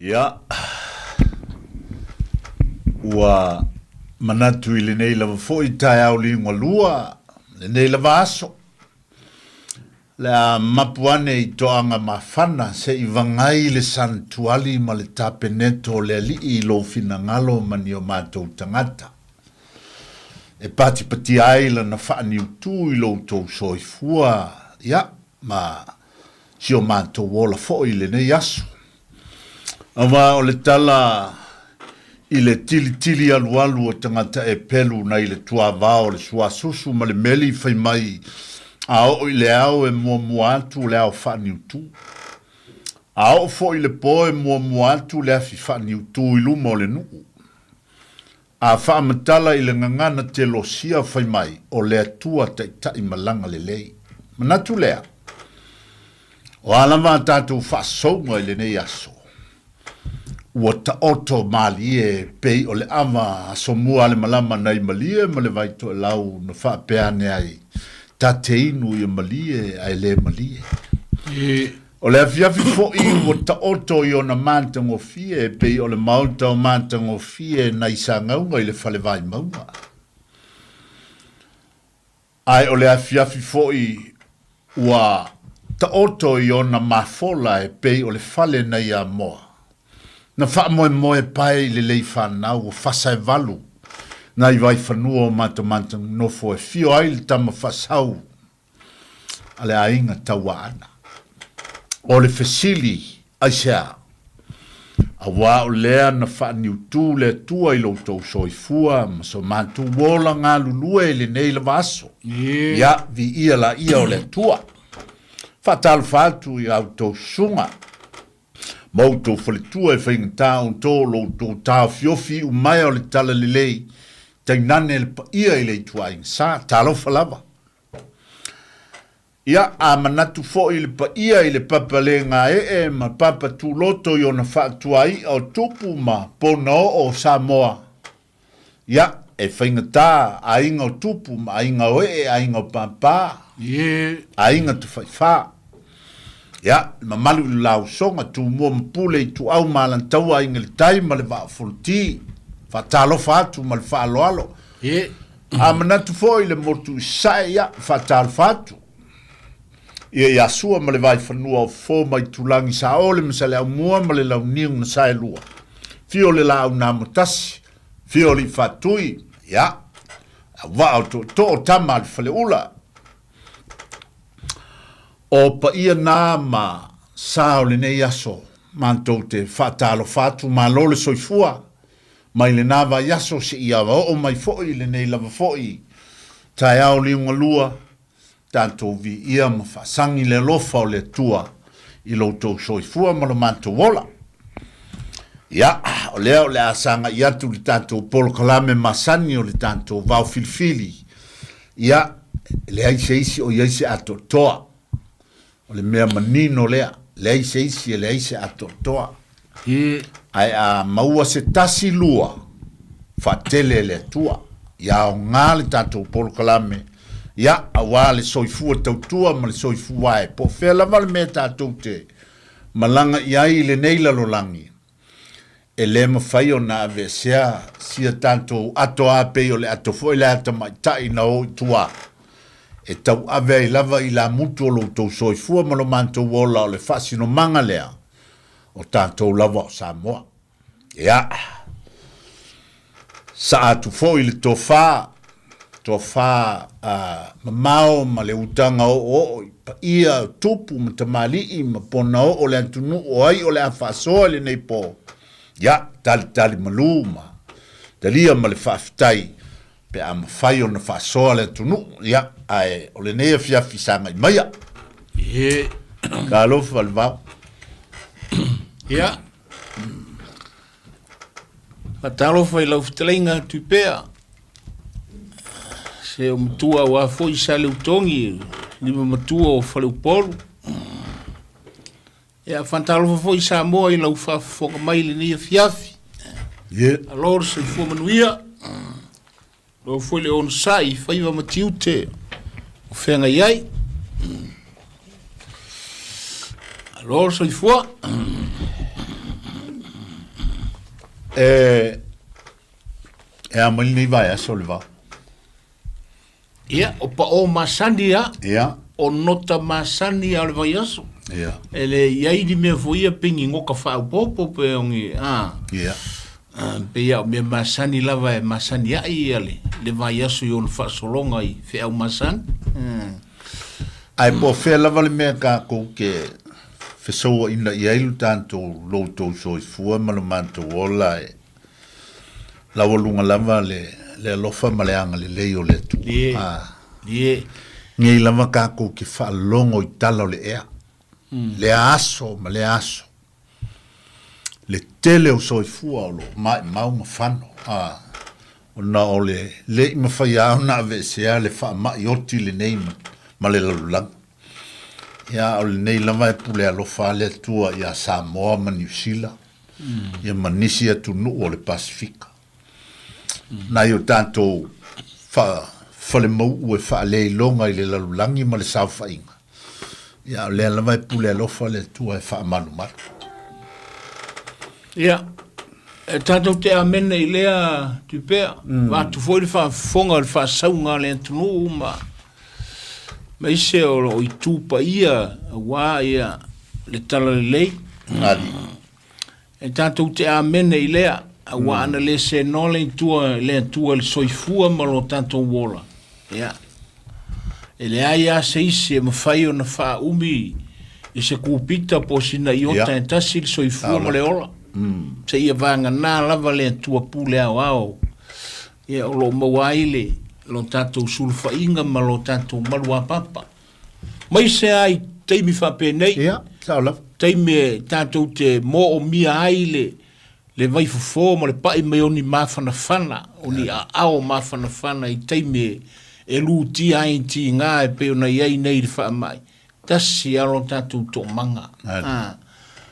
Ia, ua manatu i lenei lava foi taeao liugalua, lenei lava aso, le a mapu ane i toaga mafana se i vagai le santuali ma le tapeneto o le Alii i lou finagalo ma ni o matou tagata, e patipatia ai lana faaniutu i lo outou soifua, ia, ma si o matou ola foi i lenei aso. Aua o le tala i le tilitili alualu o tagata epelu nai le tuavao o le suasusu ma le meli fai mai, a oo i le ao e muamua atu le ao faaniutu. A oo foi i le po e muamua atu le afi faaniutu i luma o le nuu. A faamatala i le gagana telosia fai mai, o le Atua taitai malaga lelei. Manatu lea, o a lava a tatou faasouga i lenei aso, ua taoto malie e pei o le ava asomua a le malama nai Malie ma le Vaitoelau na faapea ane ai, ta te inu ia malie ae le malie. O le afiafi foi ua taoto i ona matagofie e pei o le maota o matagofie nai Sagauga i le fale Vaimauga. Ae o le afiafi foi ua taoto i ona mafola e pei o le fale nai Amoa. Na faamoemoe pae i le lei fanau ua fasa e valu nai Vaifanua o Matamatanofo e fio ai le tama faasau a le aiga Tauaana. O le fesili, aisea? Auā o lea na faaniutū le Atua i lo outou soifua ma so matou ola galulue i lenei lava aso. Ia, viia laia o le Atua. Faatalofa atu i a outou susuga ma outou faletua e faigata outou o lo outou taofiofi iumaea o le talalelei, tainane le paia i le ituaiga sa. Talofa lava. Ia, a manatu foi le paia i le papa le gaee ma papa tuloto i ona faatuai'a o tupu ma ponaoo o Samoa, ia, e faigata aiga o tupu ma aiga o ee, aiga o pāpā, aiga tafaifā. Ia, le mamalu i le lausoga, Tumua ma Pule, Ituau ma Alataua, Aiga i le Tai ma le Vaa o Fonoti, faatalofa atu ma le faaaloalo. A manatu foi le motu i Sasae, ia, faatalofa atu. Ia ia Sua ma le Vaifanua o Fofo ma Itulagi Saole ma Saleaaumua ma le Launiu na Saelua. Fio le Laau na Amotasi, fio Alii Faatui, ia, auvaa o Tootoo tama a le Faleula. O paia na ma sa o lenei aso, matou te faatalofa atu, malo le soifua. Mai lena vaiaso seia oo mai foi i lenei lava foi taeao liugalua, tatou viia ma faasagi le alofa o le Atua i lo outou soifua ma lo matou ola. Ia, o lea o le a sagai atu le tatou polokalame masani o le tatou vao filifili. Ia, e leai se isi o i ai se atoatoa. O le mea manino lea, leai se isi e leai se atoatoa. Ae a maua se tasi lua, faatele e le Atua. Ia aoga le tatou polokalame, ia, aua le soifua tautua ma le soifua e. Po o fea lava le mea tatou te malaga i ai i lenei lalolagi, e le mafai ona aveesea sia tatou ato a pei o le ato foi lea a tamaitai na o i tua e tauave ai lava i lamutu o lo outou soifua ma lo matou ola o le faasinomaga lea o tatou lava o Samoa. Ia, saa atu foi le tofa, tofa mamao ma le utaga oooo i paia o tupu ma tamalii ma ponaoo o le atunuu o ai o le a faasoa i lenei po, ia, talitali malu ma talia ma le faafetai pe a mafai ona faasoa le atunuu, ia, ae o lenei afiafi sagai maia. Ie. Talofa le vao. Ia. Faatalofa i lau fetalaiga Tuipea, se o matua aua foi Saleutogi, lima matua o Faleupolu. Ia, faatalofa foi Samoa i lau faafofoga mai i lenei afiafi. Yeah. Alo le soifua manuia. Alo foi le onosai i faiva ma tiute o feagai ai. Alo le soifua. E e a mai lenei vaiaso le vao. Ia, o paʻō masani a. Ia. O nota masani a o le vaiaso. Ia. E le i ai ni mea foi ia pe ni goka faaopoopo pe o ni, a. Ia. Pei lava o mea masani lava e masani ai ia le, le vaiaso i ona faasologa i feau masani. Ae po o fea lava le mea tatou te fesouaina i ai lo tatou loutou soifua ma lo matou ola e laualuga lava le le alofa ma le agalelei o le Atua. Ie, ie. Nei lava tatou te faalogo i tala o le ea, lea aso ma lea aso, le tele o soifua o lo o maimau ma fano, a, ona o le le i mafai lava ona aveesea le faamai oti lenei ma, ma le lalolagi. Ia, o lenei lava e pule alofa a le Atua ia Samoa ma Niu Sila, ia ma nisi atunuu o le Pasefika. Nai o tatou fa, falemauu e faaleiloga i le lalolagi ma le saofaiga, ia o lea lava e pule alofa le Atua e faamalumalu. Ia, e tatou te amene i lea tupea, vaeatu foi le faafofoga o le faasauga a le atunuu ma aemaise o lo o itu paia aua ia le talalelei. Ali. E tatou te amene i lea, aua ana le senoa le Atua, le Atua i le soifua ma lo tatou ola, ia, e leai lava se isi e mafai ona faaumi i se kupita po o sina iota e tasi le soifua ma le ola, seia vagana lava le Atua pule aoao, ia, o lo o maua ai le lo tatou sulufaiga ma lo tatou maluapapa. Mai se a i taimi faapenei. Ia, sao lava. Taimi e tatou te moomia ai le le vaifofo ma le pai mai o ni mafanafana, o ni aao mafanafana i taimi e e lutia ai tiga e pei ona i ai nei le faamai. Tasi lava lo tatou toomaga. A.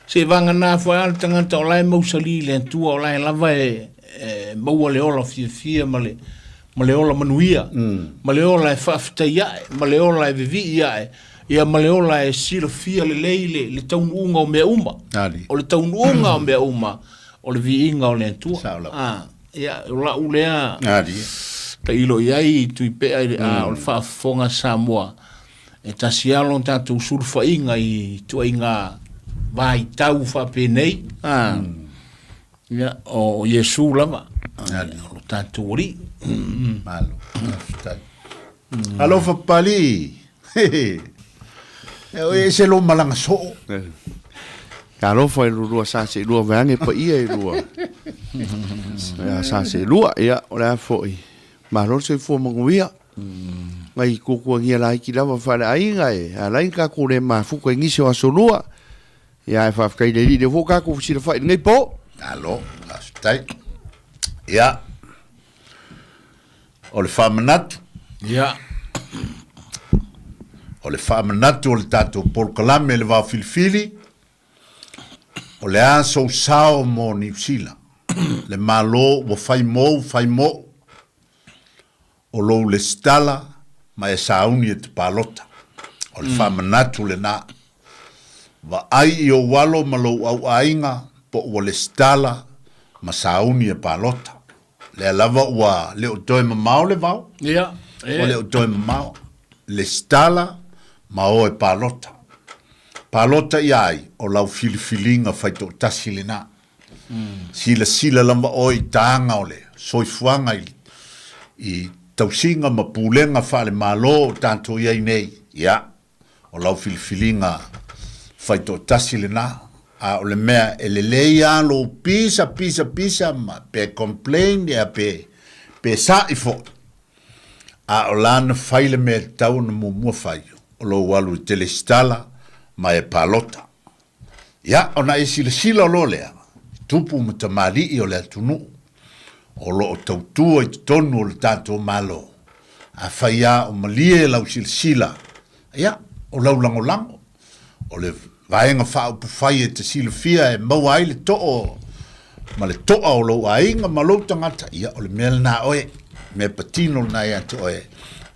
Se vagana foi lava le tagata o la e mausali i le Atua, o la e lava e e maua le ola fiafia ma le ma le ola manuia, ma le ola e faafetai ae, ma le ola e vivii ae, ia ma le ola e silafia lelei le, le taunuuga o mea uma. Ali. O le taunuuga o mea uma, o le viiga o le Atua. Sao lava. A, ia, o lau lea Ali. tailo i ai Tuipea i le, a, o le faafofoga a Samoa, e tasi lava lo tatou sulufaiga i ituaiga vaitau faapenei. A, Ia, o Iesu lava, o lo tatou Alii. Malo, faafetai. Alofa Papalii! E oe ese lou malaga soo. Talofa i lulua sa seelua vaeane paia i lua. Ia sa seelua, ia o le a foi. Malo le soifua manuia. Ngai tuatuagia laiti lava faaleaiga e ala ai ona tatou le mafuta i nisi o aso lua. Ia ae faafetai i le Alii lea foi ua tatou fesilafai i lenei po. Malo, faafetai. Ia, o le faamanatu. Ia. O le faamanatu o le tatou polokalame Le Vao Filifili, o le a sou sao mo Niu Sila? Le Malo ua fai mou, fai mo'u. O lou lesitala ma e sauni e te palota. O le faamanatu lena. Vaai i ou alo ma lou auaiga po ua lesitala ma sauni e palota. Lea lava ua le o toe mamao le vao. Ia, Ua le o toe mamao. Lesitala ma o e palota. Palota ia ai, o lau filifiliga faitoatasi lena. Silasila lava oe i taga o le soifuaga i, i tausiga ma pulega faale-Malo o tatou i ai nei, ia, o lau filifiliga faitoatasi lena. A o le mea e lelei lava lou pisa, pisa, pisa ma pe complain ia pe, pe sa'i foi, a o la na fai le mea e tatau ona muamua fai, o lou alu i te lesitala ma e palota. Ia, ona e silasila loa lea, i tupu ma tamalii o le atunuu o lo o tautua i totonu o le tatou Malo. Afai lava o malie lau silasila, ia, o lau lagolago, o le vaega faaupufai e te silafia e maua ai le too ma le toa o lou aiga ma lou tagata, ia, o le mea lena oe, mea patino lena ia te oe,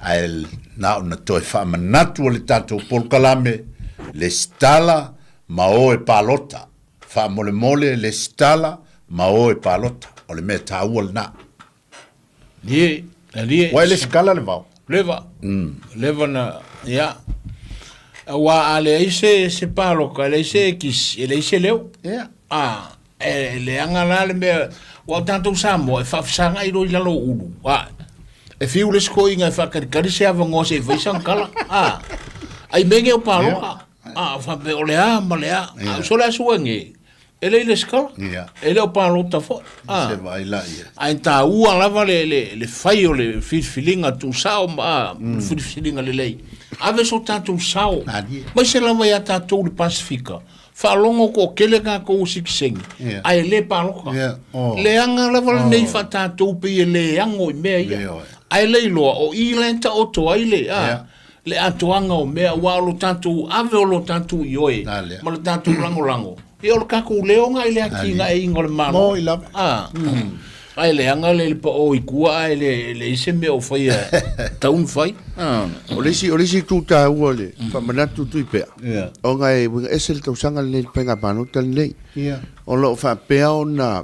ae na ona toe faamanatu o le tatou polokalame, lesitala ma o e palota. Faamolemole lesitala Ma o e palota, o le mea taua lena. Ie, alie. Ua e le sikala le vao. Leva. Leva na, ia. Aua a leai se, se paloka, e leai se kisi, e leai se leo. Ia. A, e leaga la le mea, ua o tatou Samoa e faafesagai loa i lalo o ulu. A, e fiu le isi toeaina e faataritari se avanoa se i fai sana tala. A, ai mea nei o paloka. A, faapea o le a ma le a. A, so le aso nei, E le i lesitala, e le o palota foi. Se vaai la ia. Ae taua lava le, le, le fai o le filifiliga tuusao ma mm. filifiliga lelei. Ave so tatou sao. Maise lava ia tatou le Pasifika. Faalogo toatele tatou o sitiseni, yeah. ae le palota. Yeah. Oh. Leaga lava lenei oh. faatatou pei e le ano i mea ia. Ae le iloa, o i la e taoto ai le, a, yeah. le atoaga o mea, aua o lo tatou ave o lo tatou ioe ma lo tatou lagolago, ia o le tatou leo lena i le atinaeina o le Malo. Moi lava. A, ae leaga le pao i tua ae le leai se mea o faia e tatau ona fai. O le isi, o le isi itu taua le faamanatu Tuipea, ona e uiga ese le tausaga lenei i le faiga palota lenei. O lo o faapea ona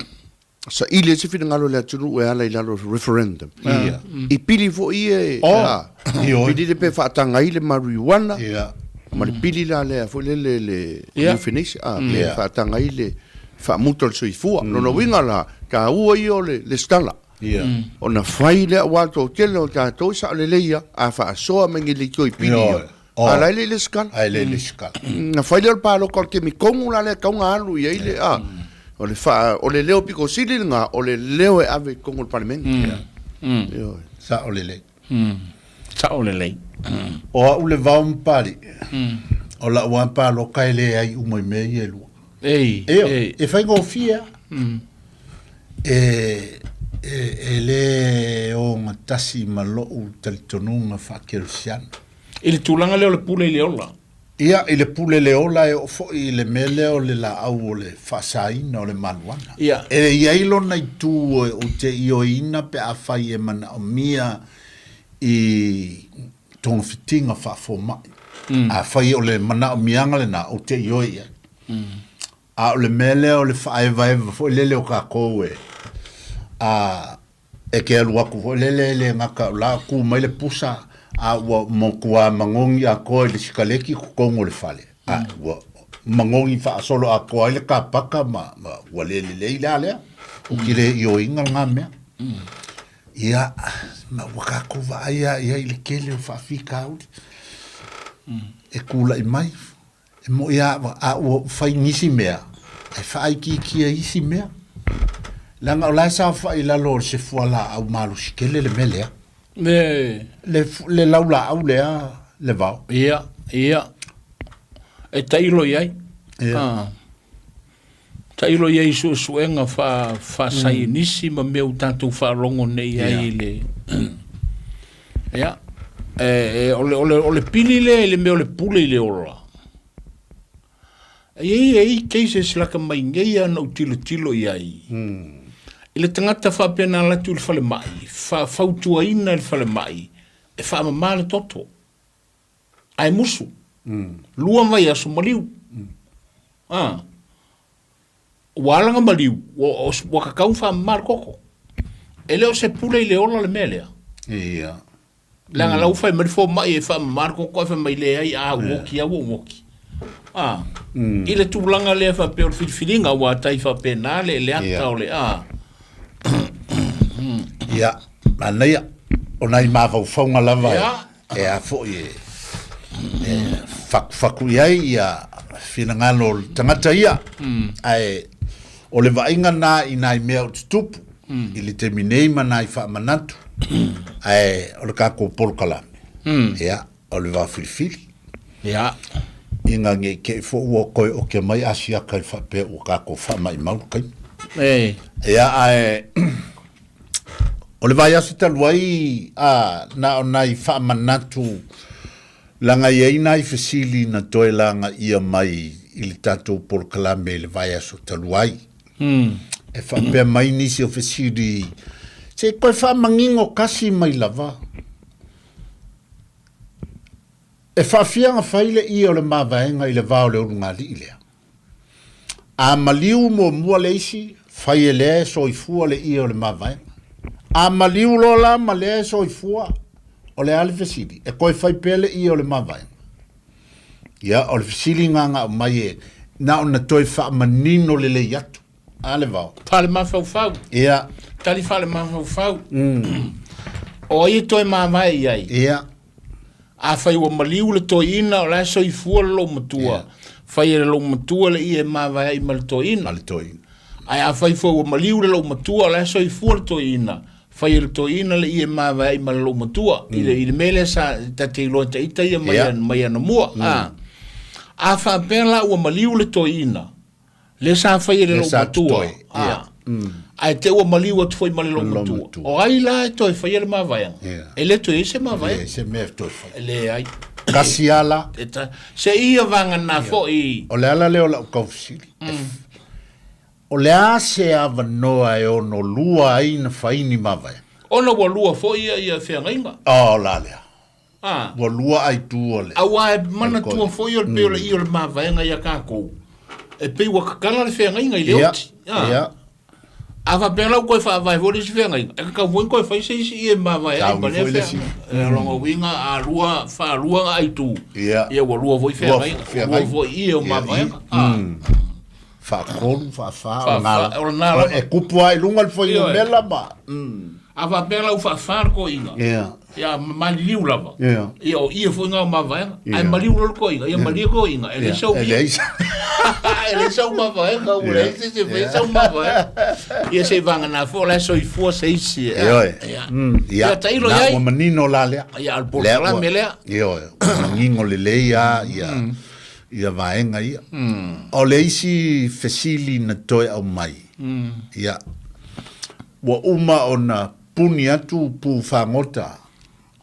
saili ai se finagalo o le atunuu e ala i lalo o referendum. Ia. I pili foi ia e, Oh, a, ioe. pili le pe faataga ai le marijuana Ia. ma le pili la lea foi lele le Ia. euthanasia, a, pe Ia. faataga ai le faamuta o le soifua. Lona uiga la, taua ia o le lesitala. Ia. Ona fai lea aua le toatele o tatou e sao lelei lava, a faasoa mai ni leitio i pili ia, Ioe. Oh. a la e le i lesitala. Ae le i lesitala. Na fai lea o le paloka o le taimi tonu la lea e tatau ona alu i ai le, a, o le faa, o le leo pito sili lena, o le leo e ave i totonu o le Palemene. Ioe. Sao lelei. Sao lelei. O au le vao ma Papalii, o lau lava paloka e leai uma i mea ia e lua. Ei, Io, ei. e faigofie lava. E, e, e le ogatasi ma lou talitonuga faakerisiano. I le tulaga lea o le pule i le ola. Ia, i le pule le ola e oo foi i le mea lea o le laau o le faasaina o le maluana. Ia. E i ai lona itu ou te ioeina pe afai e manaomia i togafitiga faafomai. Afai o le manaomiaga lena ou te ioe i ai. A o le mea lea o le faaevaeva foi lele o kakou e a e ke alu aku foi lele e le gata o la ku mai le pusa a ua mokuā magogi atoa i le sikaleki i totonu o le fale. A ua magogi faasolo atoa ai le kapaka ma, ma ua le lelei la lea. O ki le ioiga lena mea. Ia, ma ua kakou vaai lava i ai i le tele o faafitauli. E kula'i mai, e mo'i lava a ua fai nisi mea, ae faaitiitia isi mea. Leaga o la e saofa'i i lalo o se fualaau malosi tele le mea lea. Le, Le, le laulaau lea le vao. ia, ia. E tailo i ai. Ia. Ah. Tailo i ai i suesuega faa, faasaienisi ma mea ua tatou faalogo nei i ai i le... Ia. E, e, o, le, o, le, o le pili lea i le mea o le pule i le ola. E i ai, e i ai cases laka mai nei lava na ou tilotilo i ai. I le tagata faapea na alu atu i le falemai, faafautuaina i le falemai, e faamama le toto. Ae musu. Lua vaiaso maliu. Ah. Ua ala ona maliu, ua, ua tatau ona faamama le toto. E le o se pule i le ola le mea lea. Ia. Leaga la ua fai mai le fomai e faamama le toto ae fai mai leai a ua oki lava ua ou oki. A, i le tulaga lea faapea o le filifiliga ua tai faapena le le ata o le a. Ia, manaia, o nai mafaufauga lava e, e a foi e, e fakufaku i ai ia finagalo o le tagata ia. Ae o le vaaiga na i nai mea o tutupu i le taimi nei ma nai faamanatu. Ae o le tatou polokalame, ia, o le vaafilifili. Ia. Ina ne i te i foi ua toe oke mai Asiaka i faapea ua tatou faamaimau le taimi. Ei. Ia, ae o le vaiaso talu ai a na o nai faamanatu laga i ai nai fesili na toe lagaia mai i le tatou polokalame i le vaiaso talu ai. E faapea mai nisi o fesili, se i toe faamanino kasi mai lava. E faafia ona fai le ie o le mavaega i le va o le ulugalii lea. A maliu muamua le isi, Fai e lea e soifua le ie o le mavaega. A maliu loa la ma lea e soifua, o le a le fesili? E toe fai pea le ie o le mavaega? Ia, o le fesili na na aumai e na ona toe faamanino lelei atu. A Levao? Faalemafaufau. Ia. Tali faalemafaufau. O ai e toe mavae i ai? Ia. Afai ua maliu le toeaina o la e soifua le loomatua, fai e le loomatua le ie e mavae ai ma le toeaina. Ma le toeaina. Ae afai foi ua maliu le loomatua o la e soifua le toeaina, fai e le toeaina le ie e mavae ai ma le loomatua. I le, i le mea lea sa ta te iloa e ita ia mai, mai anamua. A faapea la ua maliu le toeaina, Lea sa fai e le loomatua. Ae te ua maliu atu foi ma le loomatua. O ai la e toe faia le mavaega? E le toe i ai se mavaega. E se mea e toe fai. E leai. Kasi ala. Se ia vagana foi. O le ala lea o lau taufesili. O le a se avanoa e ono lua ai na fai ni mavaega? Ona ua lua foi ia feagaiga. O la lea. A. Ua lua ai tu o le. Auā e manatua foi o le pei o le i o le mavaega ia tatou, e pei ua tatala le feagaiga i le oti. Ia, ia. A faapea la ua toe faavae foi le isi feagaiga, e tatau foi ona toe fai se isi i e mavae ai ma lea feagaiga. O lona uiga a lua, faalua ona aitu, ia ua lua foi feagaiga, ua lua foi ie o mavaega. Faatolu, faafa, o lena lava. E tupu lava i luga le fuainumera ma. A faapea la ua faafa le toeaina, ia maliliu lava, ia o ie foi na o mavaega. Ae maliu loa le toeaina, ia malie toeaina, e leai sau ie. E leai sau mavaega, ua leai se isi e faia sau mavaega. Ia se i vagana foi o la e soifua se isi. Ioe. Ia tailo i ai. Ua manino la lea. Ia, o le polokalame lea. Ioe, ua manino lelei lava ia. Ia vaega ia. O le isi fesili na toe aumai, ia, ua uma ona puni atu pu fagota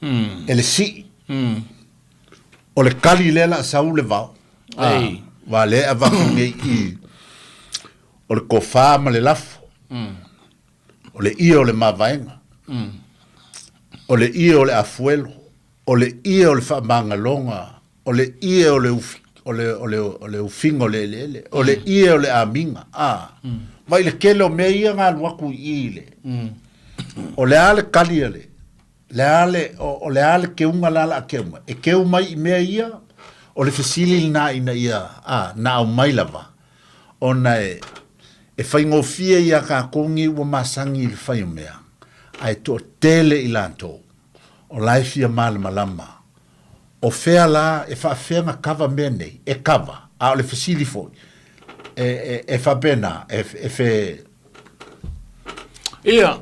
e le sii. O le kali lea la sau le vao. Aua lea e avatu nei i i, o le tofa ma le lafo, o le ie o le mavaega, o le ie o le afuelo, o le ie o le faamagaloga o le ie o le ufi, o le, o le, o le ufiga o le eleele, o le ie o le amiga, a. Mai le tele o mea ia na alu atu i i i le, o le a le kali a le, le a le, o, o le a le keuga la la a keu mai? E keu mai i mea ia, o le fesili lena ina ia, a, na aumai lava, ona e, e faigofie ia tatou nei ua masani i le fai o mea, ae toatele i latou, o la e fia malamalama O fea la e faafefea ona kava mea nei? E kava, a o le fesili foi, e, e, e faapena, e, e fe... Ia,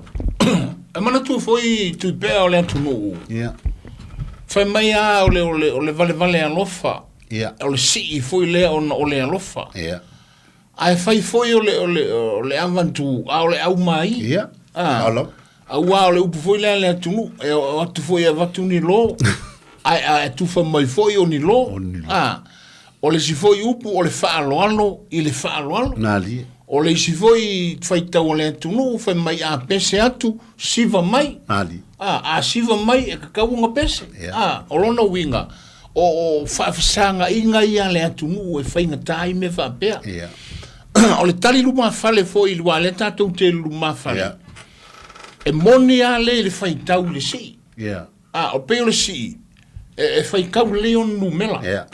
e manatua foi Tuipea o le atunuu. Ia. Fai mai lava o le, o le, o le valevale alofa. Ia. O le sii foi lea ona o le alofa. Ia. Ae fai foi o le, o le, o le avantu, a o le aumai. Ia, ah, alo. Auā o le upu foi lea a le atunuu, e oo atu foi e avatu ni lo, ae, ae tufa mai foi o ni lo. O ni lo. Ah, o le isi foi upu o le faaaloalo i le faaaloalo. Malie. O le isi foi faitau a le atunuu, fai mai a pese atu, siva mai. Malie. Ah, a siva mai e tatau ona pese. Ia. Ah, o lona uiga, o, o faafesagaiga ia a le atunuu e faigata ai mea faapea. Ia. O le tali lumafale foi, aua o lea tatou te lumafale, Ia. e moni lava lea i le faitau i le sii. Ia. A, o pei o le sii, e, e faitau lelei ona numera. Ia.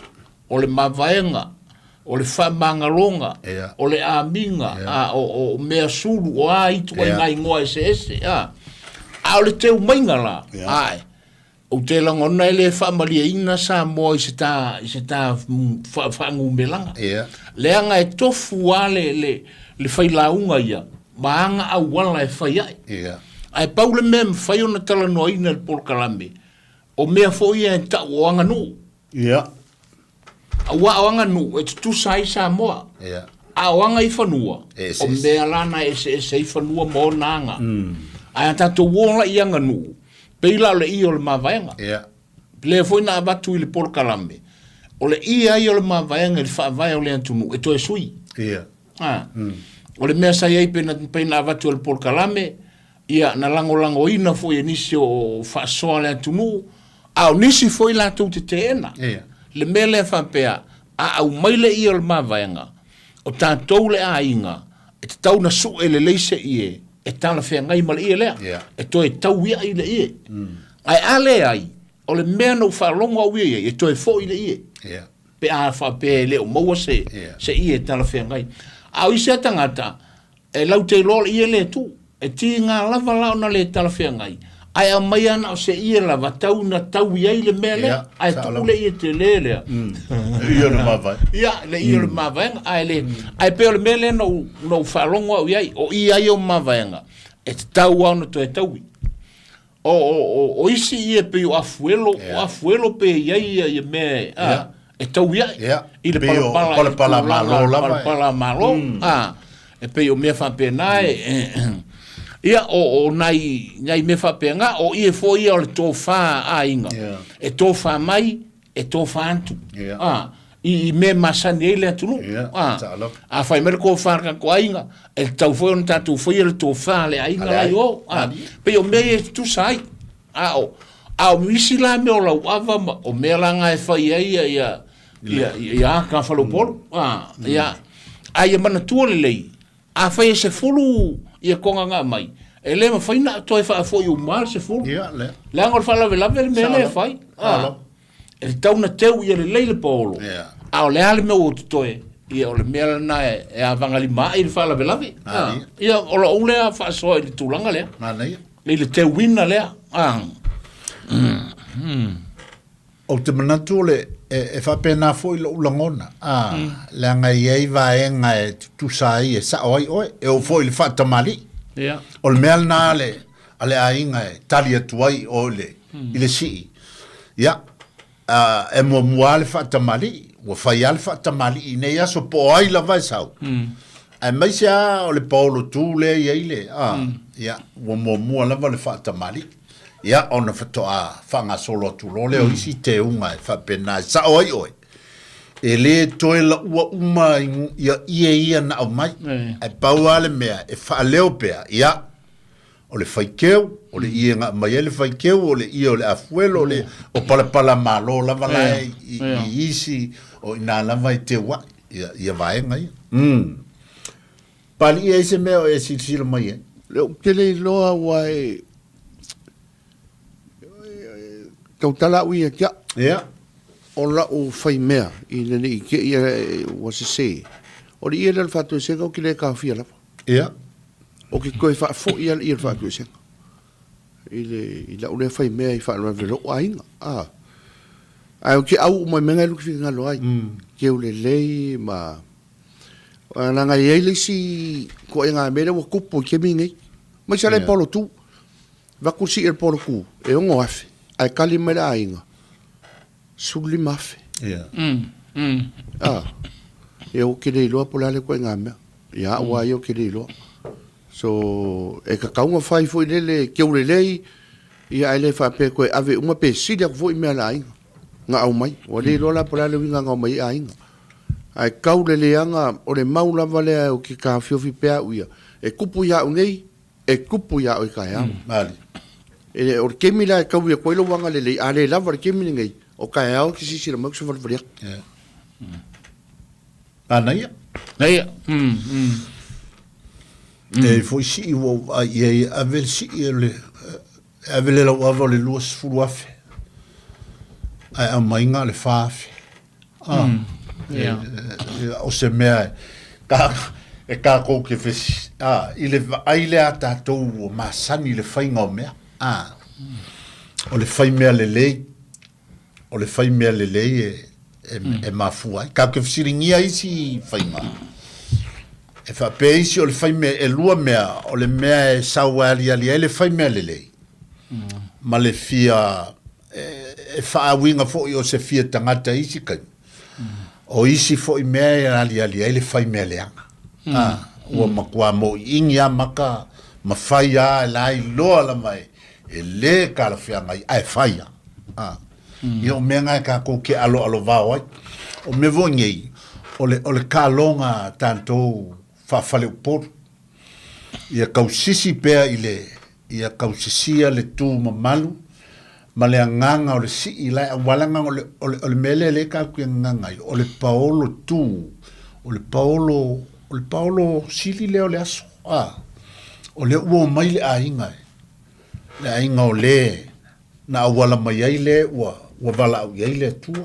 O le mavaega, o le faamagaloga, Ia. o le amiga, Ia. a, o, o mea sulu, o a ituaiga Ia. igoa eseese. A, a o le teumaiga la, Ia. ae, Ou te lagona e le faamalieina Samoa i se ta, i se ta faanumelaga. Ia. Leaga e tofu lava le, le, le failauga ia ma aga auala e fai ai. Ia. Ae pau le mea e mafai ona talanoaina i le polokalame, o mea foi ia e tau o aganuu. Ia. Aua o aganuu e tutusa ai Samoa. Ia. A o aga i fanua, E o eseese. mea la na e eseese ai fanua ma ona aga. Ae a tatou o la i aganuu, pei la o le ie o le mavaega. Ia. Lea foi na avatu i le polokalame, o le ie ai o le mavaega i le faavae o le atunuu e toe sui. Ia. A. O le mea sa i ai pe na, pei na avatu e le polokalame, ia, na lagolagoina foi e nisi o faasoa le atunuu, a o nisi foi latou te teena. Ia. Le mea lea faapea, a aumai le ie o le mavaega, o tatou le aiga, E tatau ona sue lelei se ie e talafeagai ma le ie lea, e toe tauia'i le ie. Ae a leai, o le mea na ou faalogo au ia i ai, e toe foi le ie. Pe a faapea e le o maua se, se ie e talafeagai. A o isi lava tagata, e laute loa le ie lea e tuu. E tiga lava la ona le talafeagai, ae aumai lava na o se ie lava tau ina tau i ai le mea lea, ae tuu le ie tele lea. Le ie o le mavaega. Ia, le ie o le mavaega, ae le, ae pei o le mea lea na ou, na ou faalogo au i ai, o i ai o mavaega, e tatau lava ona toe taui. O, o, o, o isi ia pei o afuelo, o afuelo pe i ai ia, ia mea e, a, e taui ae i le Pei o palapala, i le palapala tulaga malo lava e. palapala malo, a, e pei o mea faapena e, ia, o, o nai, nai mea faapena, o ie foi ia o le tofa a aiga, e tofa mai, e tofa atu, a, i, i mea masani ai le atunuu, a, a fai mai le tofa a le tatou aiga, e tatau foi ona tatou faia le tofa a le aiga la i o, a, pei o mea ia e tutusa ai, a o, a o isi la mea o lauava ma, o mea la na e fai ai ia, ia, ia, ia ata faleupolu, a, ia, a ia manatua lelei, Afai e 10 ia toga na aumai, e le mafai ona toe faafoi uma le 10. Ia, lea. Leaga o le faalavelave le mea lea e fai. Sao. E tatau ona teu ia lelei le paolo, a o le a le mea ua totoe, ia o le mea lena e avagalima ai le faalavelave. Ia, o lou lea faasoa i le tulaga lea. Manaia. I le teuina lea. Ou te manatu o le, e, e faapena foi lou lagona, a, leaga e i ai vaega e tutusa ai e sao ai oe, e oo foi i le faatamalii. O le mea lena a le, a le aiga e tali atu ai o le, i le sii. Ia, a, e muamua lava le faatamalii, ua fai lava le faatamalii i nei aso po o ai lava e sau. Aemaise lava o le paolo tu lea e i ai le, a, ia, ua muamua lava le faatamalii. Ia, ona faatoa faagasolo atu loa lea o isi teuga e faapena e sao ai oe, e le toe laua uma ia ie ia na aumai. Ae pau lava le mea e faaleo pea, ia, o le faikeu, o le ie na aumai ai le faikeu, o le ie o le afuelo, o le o palapalamalo lava la e i, i isi, o i ina lava e teu ai ia, ia vaega ia. Paliia ai se mea o e silasila mai ai. Le ou tele iloa ua e tautala au ia te au. O lau faimea ina ne i te i ua sese. O le ie lea o le faatoesega ou te le taofia lava. Ou te toe faafoi lava le ie o le faatoesega. I le i lau lea faimea i faalavelave lou aiga. Ae ou te au uma i mea na e lou finagalo ai. Teu lelei ma Leaga e i ai le isi ituaiga mea lea ua tupu i le taimi lenei. Aemaise lava le paolo tu. Avatu le sii o le paolo tu e $6,000 ae tali mai le aiga $15,000. A, ia ou te le iloa po o le a le ituaiga mea. Ia au lava ia ou te le iloa. So, e tatau ona fai foi lele teu lelei, ia ae le faapea e toe ave uma pe sili atu foi mea a le aiga na aumai. Ua le iloa la po o le a le uiga na aumai ai aiga. Ae tau le leaga, o le mau lava lea ou te taofiofi pea au ia, e tupu ia au nei, e tupu ia oe taeao. E, o le taimi la e taui atu ai lou agalelei, a le lava le taimi lenei, o taeao e te silasila mai ou te savalivali atu. Manaia. Naia. E foi sii ua ou vaai i ai, ave le sii o le, e ave le lauava o le 20,000, ae aumai na o le 4,000. Ah, o se mea e, ka, e kākou ke fesi, ah, i le vaai lea a tātou ua masani i le faiga o mea. Ah, o le fai mea lelei, o le fai mea lelei e, e, e mafua ai. Kākou ke fesiligia isi faiga. E faapea isi o le fai mea, e lua mea, o le mea e sau e aliali ai le fai mea lelei, ma le fia e faauiga foi o se fia tagata i isi taimi. O isi foi mea e aliali ai le fai mea leaga. A, ua matua moʻiʻiņi a maka ma fai a e la iloa lava e, e lē talafeagai ae fai a. A, ia o mea na e kākou ke aloalovao ai. O mea foi nei, o le, o le kaloga a tatou faafaleupolu. Ia tausisi pea i le, ia tausisia le tu mamalu ma le agaga o le sii la e auala na o le, o le, o le mea lea lea tatou te agaga ai, o le paolo tu, o le paolo o le paolo sili lea o le aso, a, o lea ua omai le aiga e, le aiga o le na auala mai ai le ua ua valaau i ai le Atua.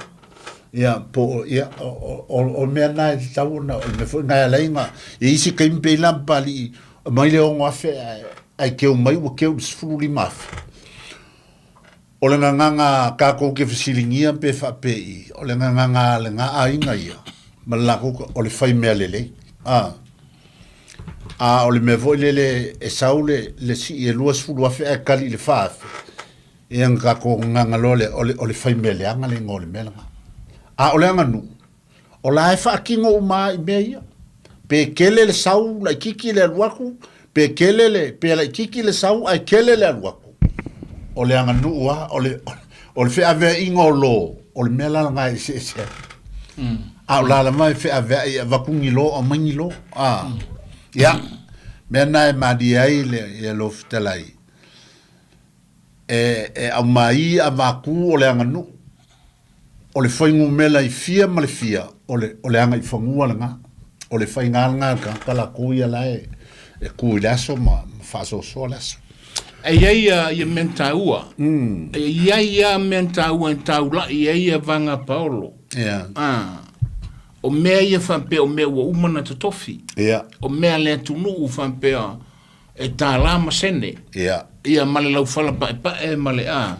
Ia, po o, ia, o, o, o mea na e tatau ona, o le mea foi na e ala ai na, i isi taimi pei la Papalii, aumai le 6,000 ae, ae keu mai ua keu i le 15,000. O le gagaga tatou te fesiligia pe faapei, o le gagaga a lena aiga ia, ma le latou, o le fai mea lelei. A, a o le mea foi lele e sau le, le sii e 20,000 ae tali i le 4,000, ia na tatou gagaga loa lea, o le, o le fai mea leaga le igoa o le mea lena. A o le aganuu, o la e faatino uma lava i mea ia. Pe tele le sau laitiiti le alu atu, pe tele le, pe laitiiti le sau ae tele le alu atu. O le aganuu lava, o le, o le feaveaiga o lo, o le mea la lena e eseese ai. A o la lava e feaveai e avatu ni lo, aumai ni lo. A, ia, mea na e malie ai le, ia lou fetalai, e, e aumai avatu o le aganuu, O le fuainumera i fia ma le fia, o le, o le agaifanua lena. O le faiga lena a le tagata latou ia la e, e tu i le aso ma, ma faasoasoa le aso. E i ai ia, ia mea taua. E i ai ia mea taua e taula'i ai ia vaga paolo. Yeah. Ah. O mea ia faapea o mea ua uma na totofi. Yeah. O mea a le atunuu faapea e tālā ma sene. Ia. Ia ma le laufala paepae ma le a.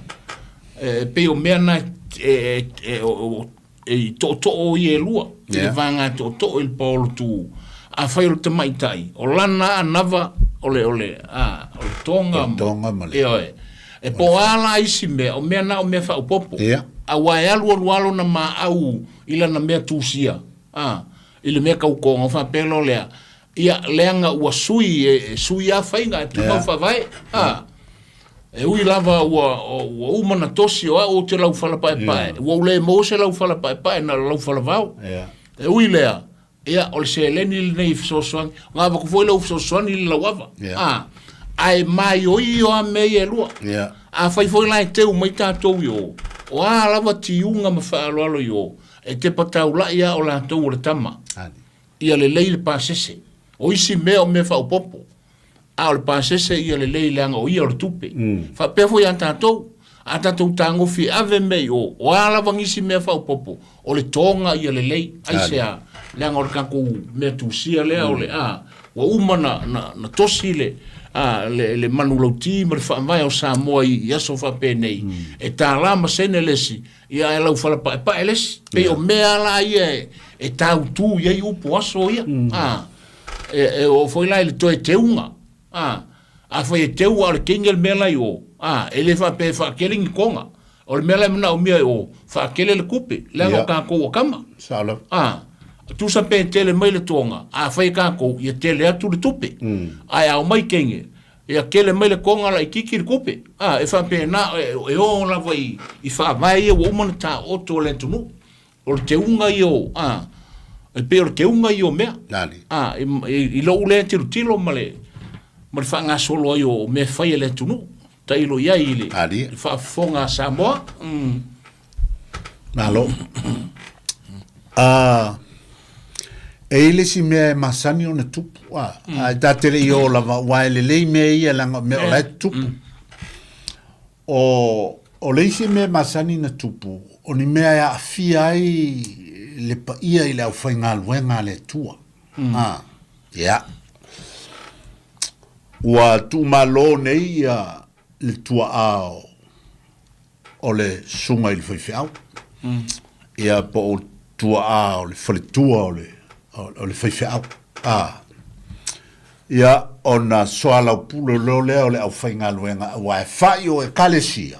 E pei o mea na e, e, e, o, e i tootoo ia e lua. I le vaega tootoo i le paolo tu. Afai o le tamaitai, o lana anava o le, o le, a, o le toga. O le toga ma le- Ioe. E po o a la isi mea, o mea na o mea faaopoopo. Ia. Aua e alualu lava lona maau i lana mea tusia, a, i le mea tau toga, faapea loa lea, Ia, leaga ua sui, e sui lava faiga, e tumau faavae. A, e ui lava ua, ua uma na tosi o au ou te laufala paepae, ua ou le maua se laufala paepae na o le laufala vao. E ui lea, ia, o le seleni lenei e fesoasoani, na avatu foi lau fesoasoani i le lauava. A, ae maioio lava mea ia e lua. Afai foi la e teu mai tatou i o, o a lava tiuga ma faaaloalo i o, e tepa taula'i lava o latou o le tama. Ia lelei le pasese. O isi mea o mea faaopoopo, a o le pasese ia lelei leaga o ia o le tupe. Faapea foi ia tatou, a tatou tagofi e ave mea i o, o a lava nisi mea faaopoopo, o le toga ia lelei. Aisea? Leaga o le tatou mea tusia lea o le a, ua uma na, na, na tosi le, a, le, le manulauti ma le faavae o Samoa i, i aso faapenei, e tālā ma sene le isi, Ia ae lau fala paepae le isi. Pei o mea la ia e, e tāutū i ai upu aso ia. A, e, e oo foi la i le toe teuga. A, afai e teu a o le kenge le mea la i o, a, e le faapea e faakele ni toga. O le mea la e manaomia i o, faakele le kupe, leaga o tatou o tama. Sao lava. A, tusa pe tele mai le toga, afai e tatou, ia tele atu le tupe. Ae a omai kenge, Ia kele mai le koga laititi le kupe, a, e faapena, e, e o lava i, i faavae ia ua uma ona taoto e le atunuu. O le teuga ia o, a, e pei o le teuga ia o mea. Nani. A, i, i, i lou lea tilotilo ma le, ma le faagasolo ai o mea fai a le atunuu. Tailo i ai i le, Nani. le faafofoga a Samoa. Mm. Malo. A, e i ai le isi mea e masani ona tupu, a, mm. a e ta te le i o lava, ua e lelei mea ia leaga o mea o la e tupu. Mm. O, o le isi mea e masani na tupu, o ni mea e aafia ai le paia i le aufaigaluega a le Atua. Mm. A, ia. Ua tuumalo nei ia le tuaa o, o le susuga i le faifeau, ia po o tuaa o le faletua o le, o le faifeau. A, ia, ona soalaupule loa lea o le aufaigaluega, aua e fai o Ekalesia,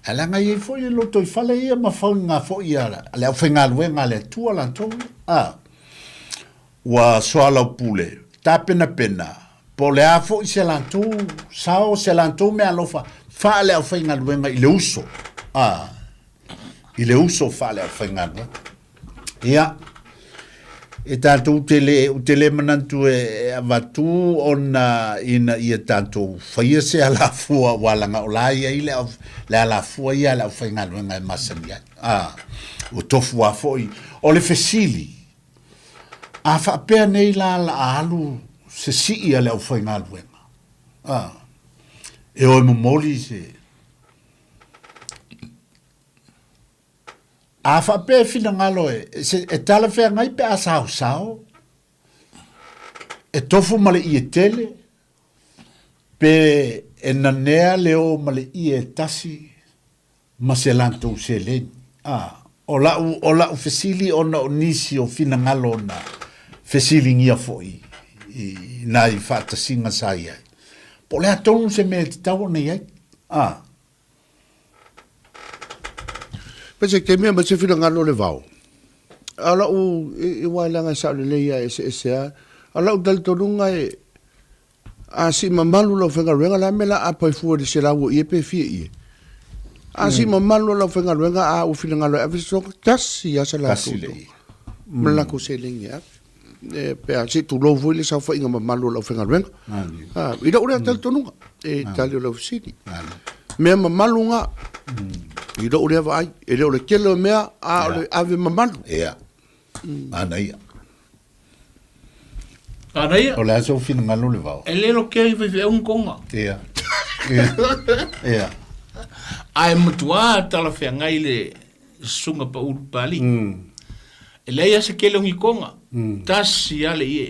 ae leaga e i ai foi le lotoifale ia ma fauga foi a le aufaigaluega a le Atua latou ia. A, Ua soalaupule, tapenapena, po o le a foi se latou sao, se latou meaalofa faale-aufaigaluega i le uso, a, i le uso faale-aufaigaluega. Ia, e tatou te le, ou te le manatu e, e avatu ona ina ia tatou faia se alafua, aua leaga o la e i ai le, au, le alafua ia a le aufaigaluega e masani ai. A, ua tofu lava foi. O le fesili, A faapea nei la la alu se sii a le aufaigaluega, a, e o e momoli se. A faapea e finagalo e, se, e talafeagai pe a saosao, e tofu ma le ie tele, pe e nanea le o ma le ie e tasi ma se latou seleni. A, o la'u, o la'u fesili ona o nisi o finagalo na fesiligia foi i nai faatasiga sa i ai. Po o le a tonu se mea e tatau ona i ai? A. Pe se taimi e aumai se finagalo o le vao. A o la'u, i, i aua e leaga e sao lelei lava e eseese lava. A o la'u talitonuga e, A sii mamalu lau faigaluega, o le a le mea o le a apo ai fua i le 100 o ie pe fia ie? A sii mamalu lau faigaluega a ua finagalo e ave se soga, tasi lava sa latou toga ma le latou seleni e ave. E, pe a se i tulou foi le saofaiga mamalu o le aufaigaluega. A, i lou lea talitonuga, e tali o lau fesili. Mea mamalu na, i lou lea vaai, e le o le tele o mea, a o le ave mamalu. Ia. Manaia. Manaia. O le a sou finagalo le vao? E le lokea i faifeau ni koga. Ia. Ia. Ia. Ae matua talafeagai le susuga pau Papalii. E leai lava se tele o ni koga. Tasi lava le ie.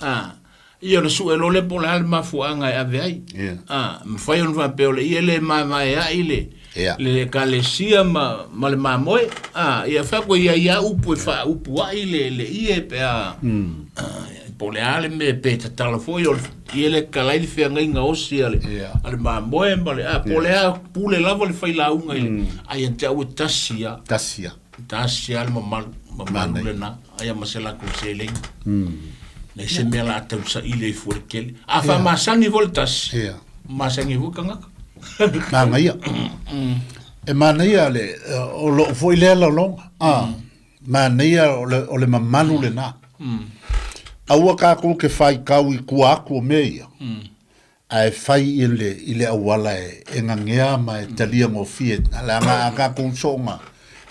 A, ia o le sue loa lea po o le a le mafuaaga e ave ai. Ia. A, mafai ona faapea o le ie lea e maevaeai le, Ia. le ekalesia ma, ma le mamoe. A, ia fai atu e i ai lava upu e faaupuai le, le ie pe a, a, po o le a le mea pe tatala foi o le ie lea e tatala ai le feagaiga osi a le, Ia. a le mamoe ma le, a, po o le a pule lava le failauga i le, ae ia te au e tasi lava. Tasi lava. Tasi lava le mamalu, mamalu lena, aia ma se latou seleni. Leai se mea o le a tausaili ai fua i le tele. A faamasani foi le tasi, masani ai foi le tagata. Manaia. E manaia le, o lou foi lea laolauga. A, manaia o le, o le mamalu lena. Aua tatou te faitau i tua atu o mea ia. Ae fai i le, i le auala e, e gagea ma e talia gofie, leaga a tatou soonga,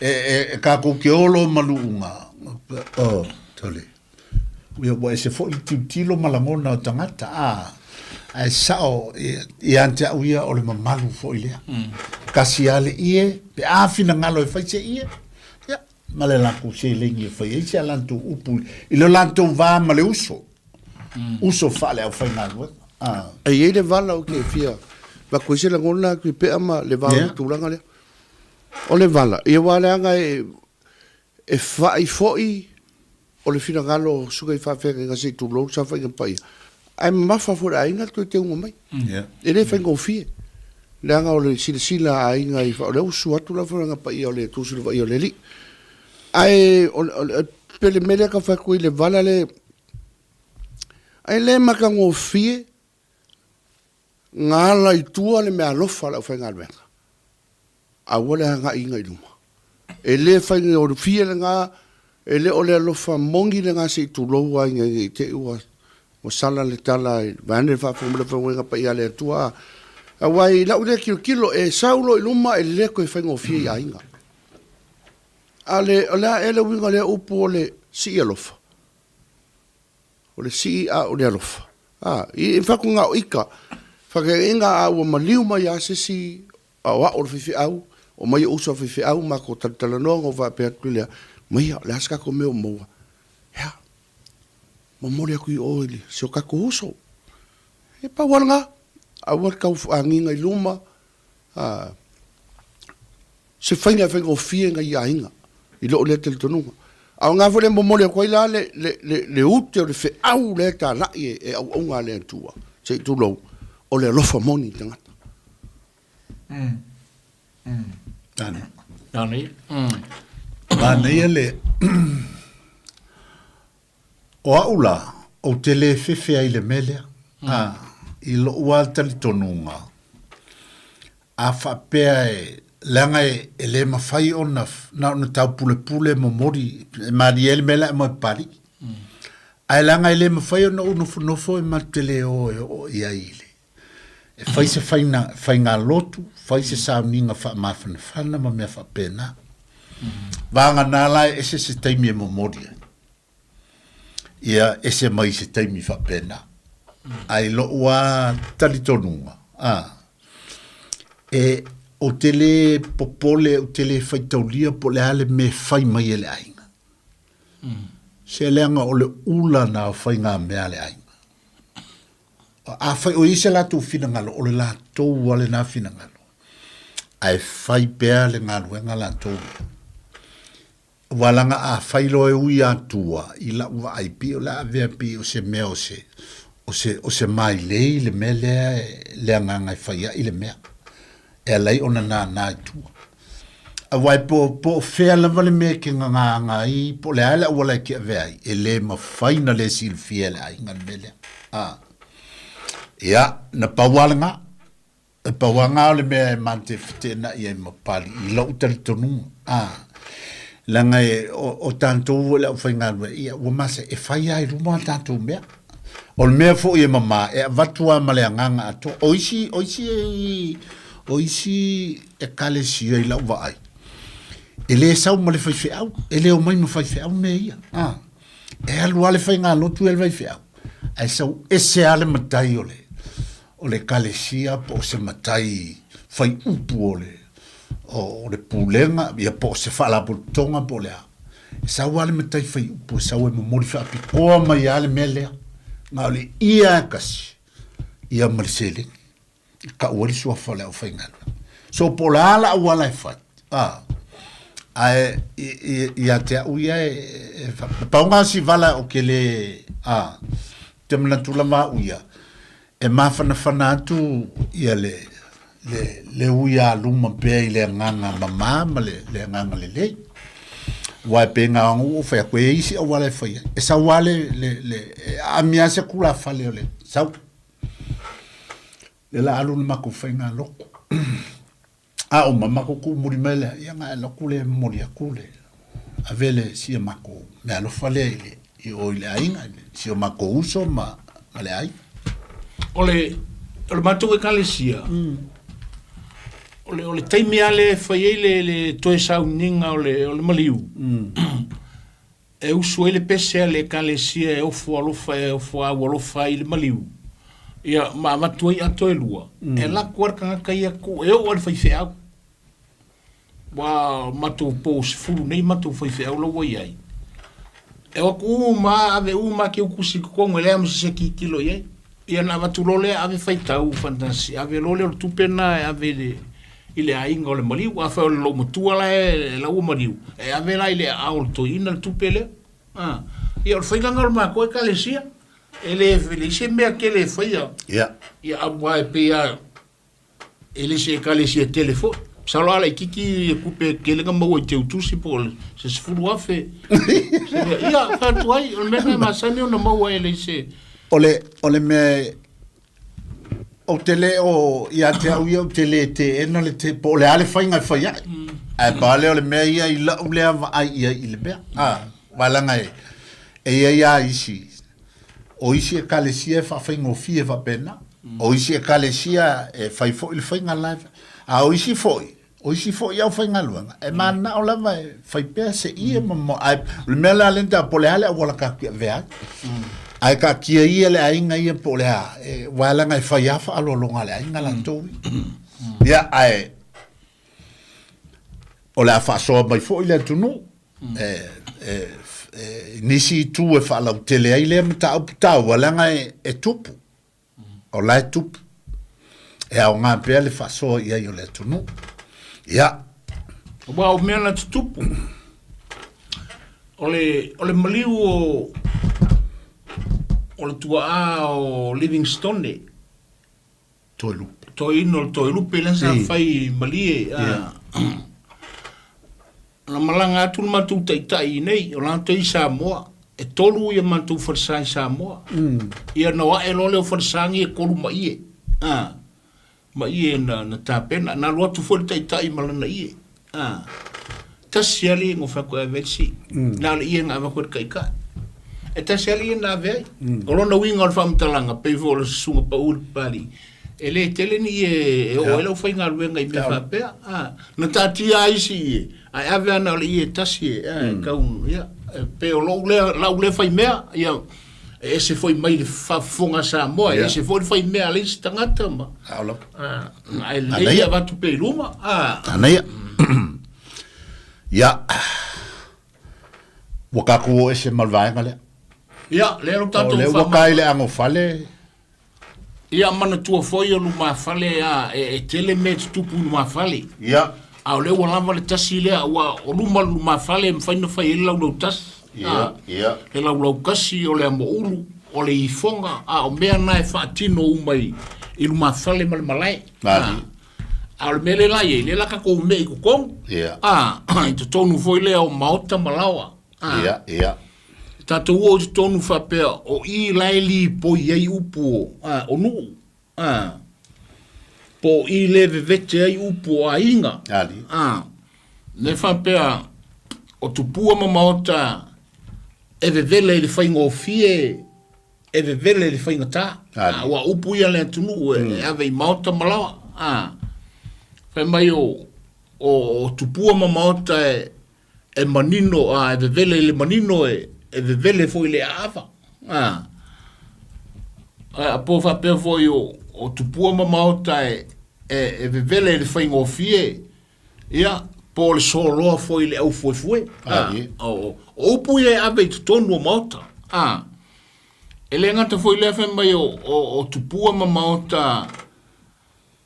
e, e, e tatou te olo ma luuga, oh, tole. Ia, ua ese foi le tilotilo ma lagona o tagata, a, ae sao ia te au ia o le mamalu foi lea. Tasi lava le ie, pe a finagalo e fai se ie, ia, ma le latou seleni e fai ai se a latou upu i lo latou va ma le uso. Uso faale-aufaigaluega. A. E i ai le vala ou te fia avatu ai se lagona atu i Pea ma le va o le tulaga lea. O le vala, ia aua leaga e, e fa'i foi o le finagalo o susuga i faafeagaiga se i tulou le saofaiga paia, ae mamafa foi i le aiga le toe teuga mai. E le faigofie, leaga o le silasila a aiga i, o lea ua susu atu le aufaigaluega paia o le Tusi o le Vaaia o le Alii. Ae o le, pei o le mea lea e tau fai atu i le vala lea, Ae le matagofie na ala i tua le meaalofa a le aufaigaluega, aua le agaiina i luma. E le faigofie lena, e le o le alofa moni lena se i tulou ai ina ne i te i ua sala le tala vaeane le faafofoga mai le aufaigaluega paia a le Atua. Aua i lau lea tilotilo, e sau loa i luma e le toe faigofie i aiga. A o le a ea le uiga o lea upu o le sii alofa? O le sii a o le alofa. A, i whakunga o ika, whakainga a ua maliu mai a se isi a o a'o o le faifeau, o mai o uso a faifeau ma ko talatalanoa ngo faapea atu lea, maia, o le a se tatou mea o maua? Ea, momoli atu i o i le, si o tatou uso. E pau lava lena, aua le tau agiga i luma, a, se faiga e faigofie nai aiga i lou lea talitonuga. A o lena foi le momoli atu ai la le, le, le, le ute o le feau lea e talai e, e auauna a le Atua, se i tulou, o le alofa moni i tagata. Nani. Nani. Manaia le O au la, ou te le fefe ai i le mea lea. A, i lou lava talitonuga, a faapea e, leaga e, e le mafai ona, na ona taupulepule momoli, e malie ai le mea lea e aumai Papalii. Ae leaga e le mafai ona ou nofonofo e matou te le o e oo i ai i le, e fai se faina, faigalotu, fai se sauniga faamafanafana ma mea faapena. Vagana la e ese se taimi e momoli ai. Ia ese mai se taimi faapena. Ae i lou lava talitonuga, a, e, ou te le popole, ou te le faitaulia po o le a le mea e fai mai e le aiga. Se leaga o le ula na o faigamea a le aiga. Afai o i ai se latou finagalo, o le latou lava lena finagalo, ae fai pea le galuega latou ia. Aua leaga a fai loa e ui atua i lau vaai pei o le a avea pei o se mea o se, o se, o se mailei le mea lea le agaga e fai ai le mea e ala ai ona nānā i tua. Aua e po, po o fea lava le mea e te gagaaga ai, po o le a le auala e te avea ai, e le mafai ona le silafia e le aiga le mea lea. A. Ia, na pau lava lena. E pau lava lena o le mea e ma te feteenai ai ma Papalii i lou talitonuga. A, leaga e, o, o tatou foi le aufaigaluega, ia, ua masa, e fai lava i luma a tatou mea. O le mea foi e mama, e avatu lava ma le agaga atoa. O isi, o isi, o isi Ekalesia i lau vaai, e le sau ma le faifeau, e le omai ma faifeau mea ia. A, e alu lava le faigalotu ia le faifeau, ae sau ese lava le matai o le, o le Ekalesia po o se matai fai upu o le, o le pulega, ia po o se faalapotopotoga po o le a. E sau lava le matai fai upu e sau e momoli faapitoa mai lava le mea lea. Na o le ia lava e tasi, ia ma le seleni. E kau ai le suafa o le aufaigaluega. So po o le a le auala e fai, a, ae ia te au ia e, e, e pau lena o si vala ou te le, a, te manatu lava au ia, e mafanafana atu ia le, le, le ui a luma pea i le agaga mama ma le, le agaga lelei. Aua e pei na ona ou fai atu, e i ai isi auala e fai ai. E sau lava le, le, le, e aami lava se tulafale o le sau. Lea la alu le matou faiga lotu. A uma, matou tuu muli mai lea, ia na alu atu lea e momoli atu le, ave le si a matou meaalofa lea i le, i o i le aiga, i si o matou uso ma, ma le aiga. O le, o le matou Ekalesia, o le, o le taimi lava lea e fai ai le, le toe sauniga o le, o le maliu, e usu ai le pese a le Ekalesia e ofo alofa e ofo aualofa ai i le maliu, ia, ma avatu ai ato e lua, e alu atu lava le tagata ia tuu e oo lava i le faifeau. Ua matou po 10 nei matou faifeau la ua i ai. E o atu uma lava, ave uma lava keukusi i totonu e leai ma se isi e tilotilo i ai. Ia ona avatu loa lea ave faitau fantasi, ave loa lea o le tupe lena e ave i le i le aiga o le maliu. Afai o le loomatua la e la ua maliu, e ave la i le aao o le toeaina le tupe lea. A, ia o le faiga lena o le matou Ekalesia. E le leai se mea tele e faia. Ia. Ia aua e pei lava E le se ekalesia tele foi. Masalo a laititi tupe tele na maua i teutusi po o se 10,000. Se mea, ia, fai atu ai, o le mea lena e masani ona maua e le se... O le, o le mea, ou te le o, ia te au ia, ou te le teena le te, po o le a le faiga e fai ai. Ae pau lea o le mea ia i lau lea vaai i ai i le mea. A, aua leaga e, e i ai lava isi, O isi ekalesia e faafaigofie faapena. O isi ekalesia e fai foi le faiga la e fai. A o isi foi, o isi foi aufaigaluega, e mananao lava e fai pea se ie ma mo, ae o le mea la lea na po o le a le auala tatou te avea ai. Ae taatia ia le aiga ia po o le a, e, aua leaga e fai lava faaaloaloga a le aiga latou ia. Ia, ae o le a faasoa mai foi le atunuu, e, e, e, nisi itu e faalautele ai lea mataupu taua, leaga e, e tupu. O la e tupu. E aoga pea le faasoa i ai o le atunuu. Ia. Aua o mea na tutupu, o le, o le maliu o, o le tuaa o Livingstone, Toelupe. Toeaina o le Toelupe lea sa fai i Malie. Na malaga atu le matou taitai i inei, o latou i Samoa. E tolu ia matou falesa i Samoa. Ia na o ae loa lea o falesa nei e tolu ma ie. Ma ie na, na tapena. Na alu atu foi le taitai ma lana ie. A, tasi lava le ie na fai atu e ave ai le sii. Na o le ie na avatu e le taitai. E tasi lava le ie na ave ai. O lona uiga o le faamatalaga, pei foi o le susuga pau i le Papalii, e le tele ni ie e oo ai le aufaigaluega i mea faapea. A, na taatia lava isi ie, ae ave lava na o le ie e tasi e, a, e tau, ia. E pei o lou lea, lau lea faimea, ia, e ese foi mai le faafofoga a Samoa, e ese foi le faimea a le isi tagata ma. Sao lava. Ae lelei le avatu pea i luma. Manaia. Ia, ua tatou o ese ma le vaega lea. Ia, lea lo tatou. O lea ua tae i le anofale. Ia, manatua foi o lumafale a e tele mea e tutupu i lumafale. Ia. A o lea ua lava le tasi lea, ua o luma o le lumafale e mafai ona fai ai le laulautasi. Ia, ia. Le laulaukasi, o le amoulu, o le ifoga, a o mea na e faatino uma i lumafale ma le malae. Mali. A o le mea lea la i ai, lea la tatou mea i totonu. Ia. I totonu foi lea o maota ma laoa. Ia, ia. Tatou o i totonu faapea o i la e lipoi ai upu o nuu. Po o i le vevete ai upu o aiga. Ali. Le faapea o tupua ma maota e vevele i le faigofie, e vevele i le faigata. Ua upu ia le atunuu e ave i maota ma laoa. Fai mai o tupua ma maota e manino, e vevele i le manino, e vevele foi i le aava. A po faapea foi o tupua ma maota e vevele i le faigofie, ia, po o le soloa foi i le aufuefue. O upu ia e ave i totonu o maota. E le gata foi lea fai mai o tupua ma maota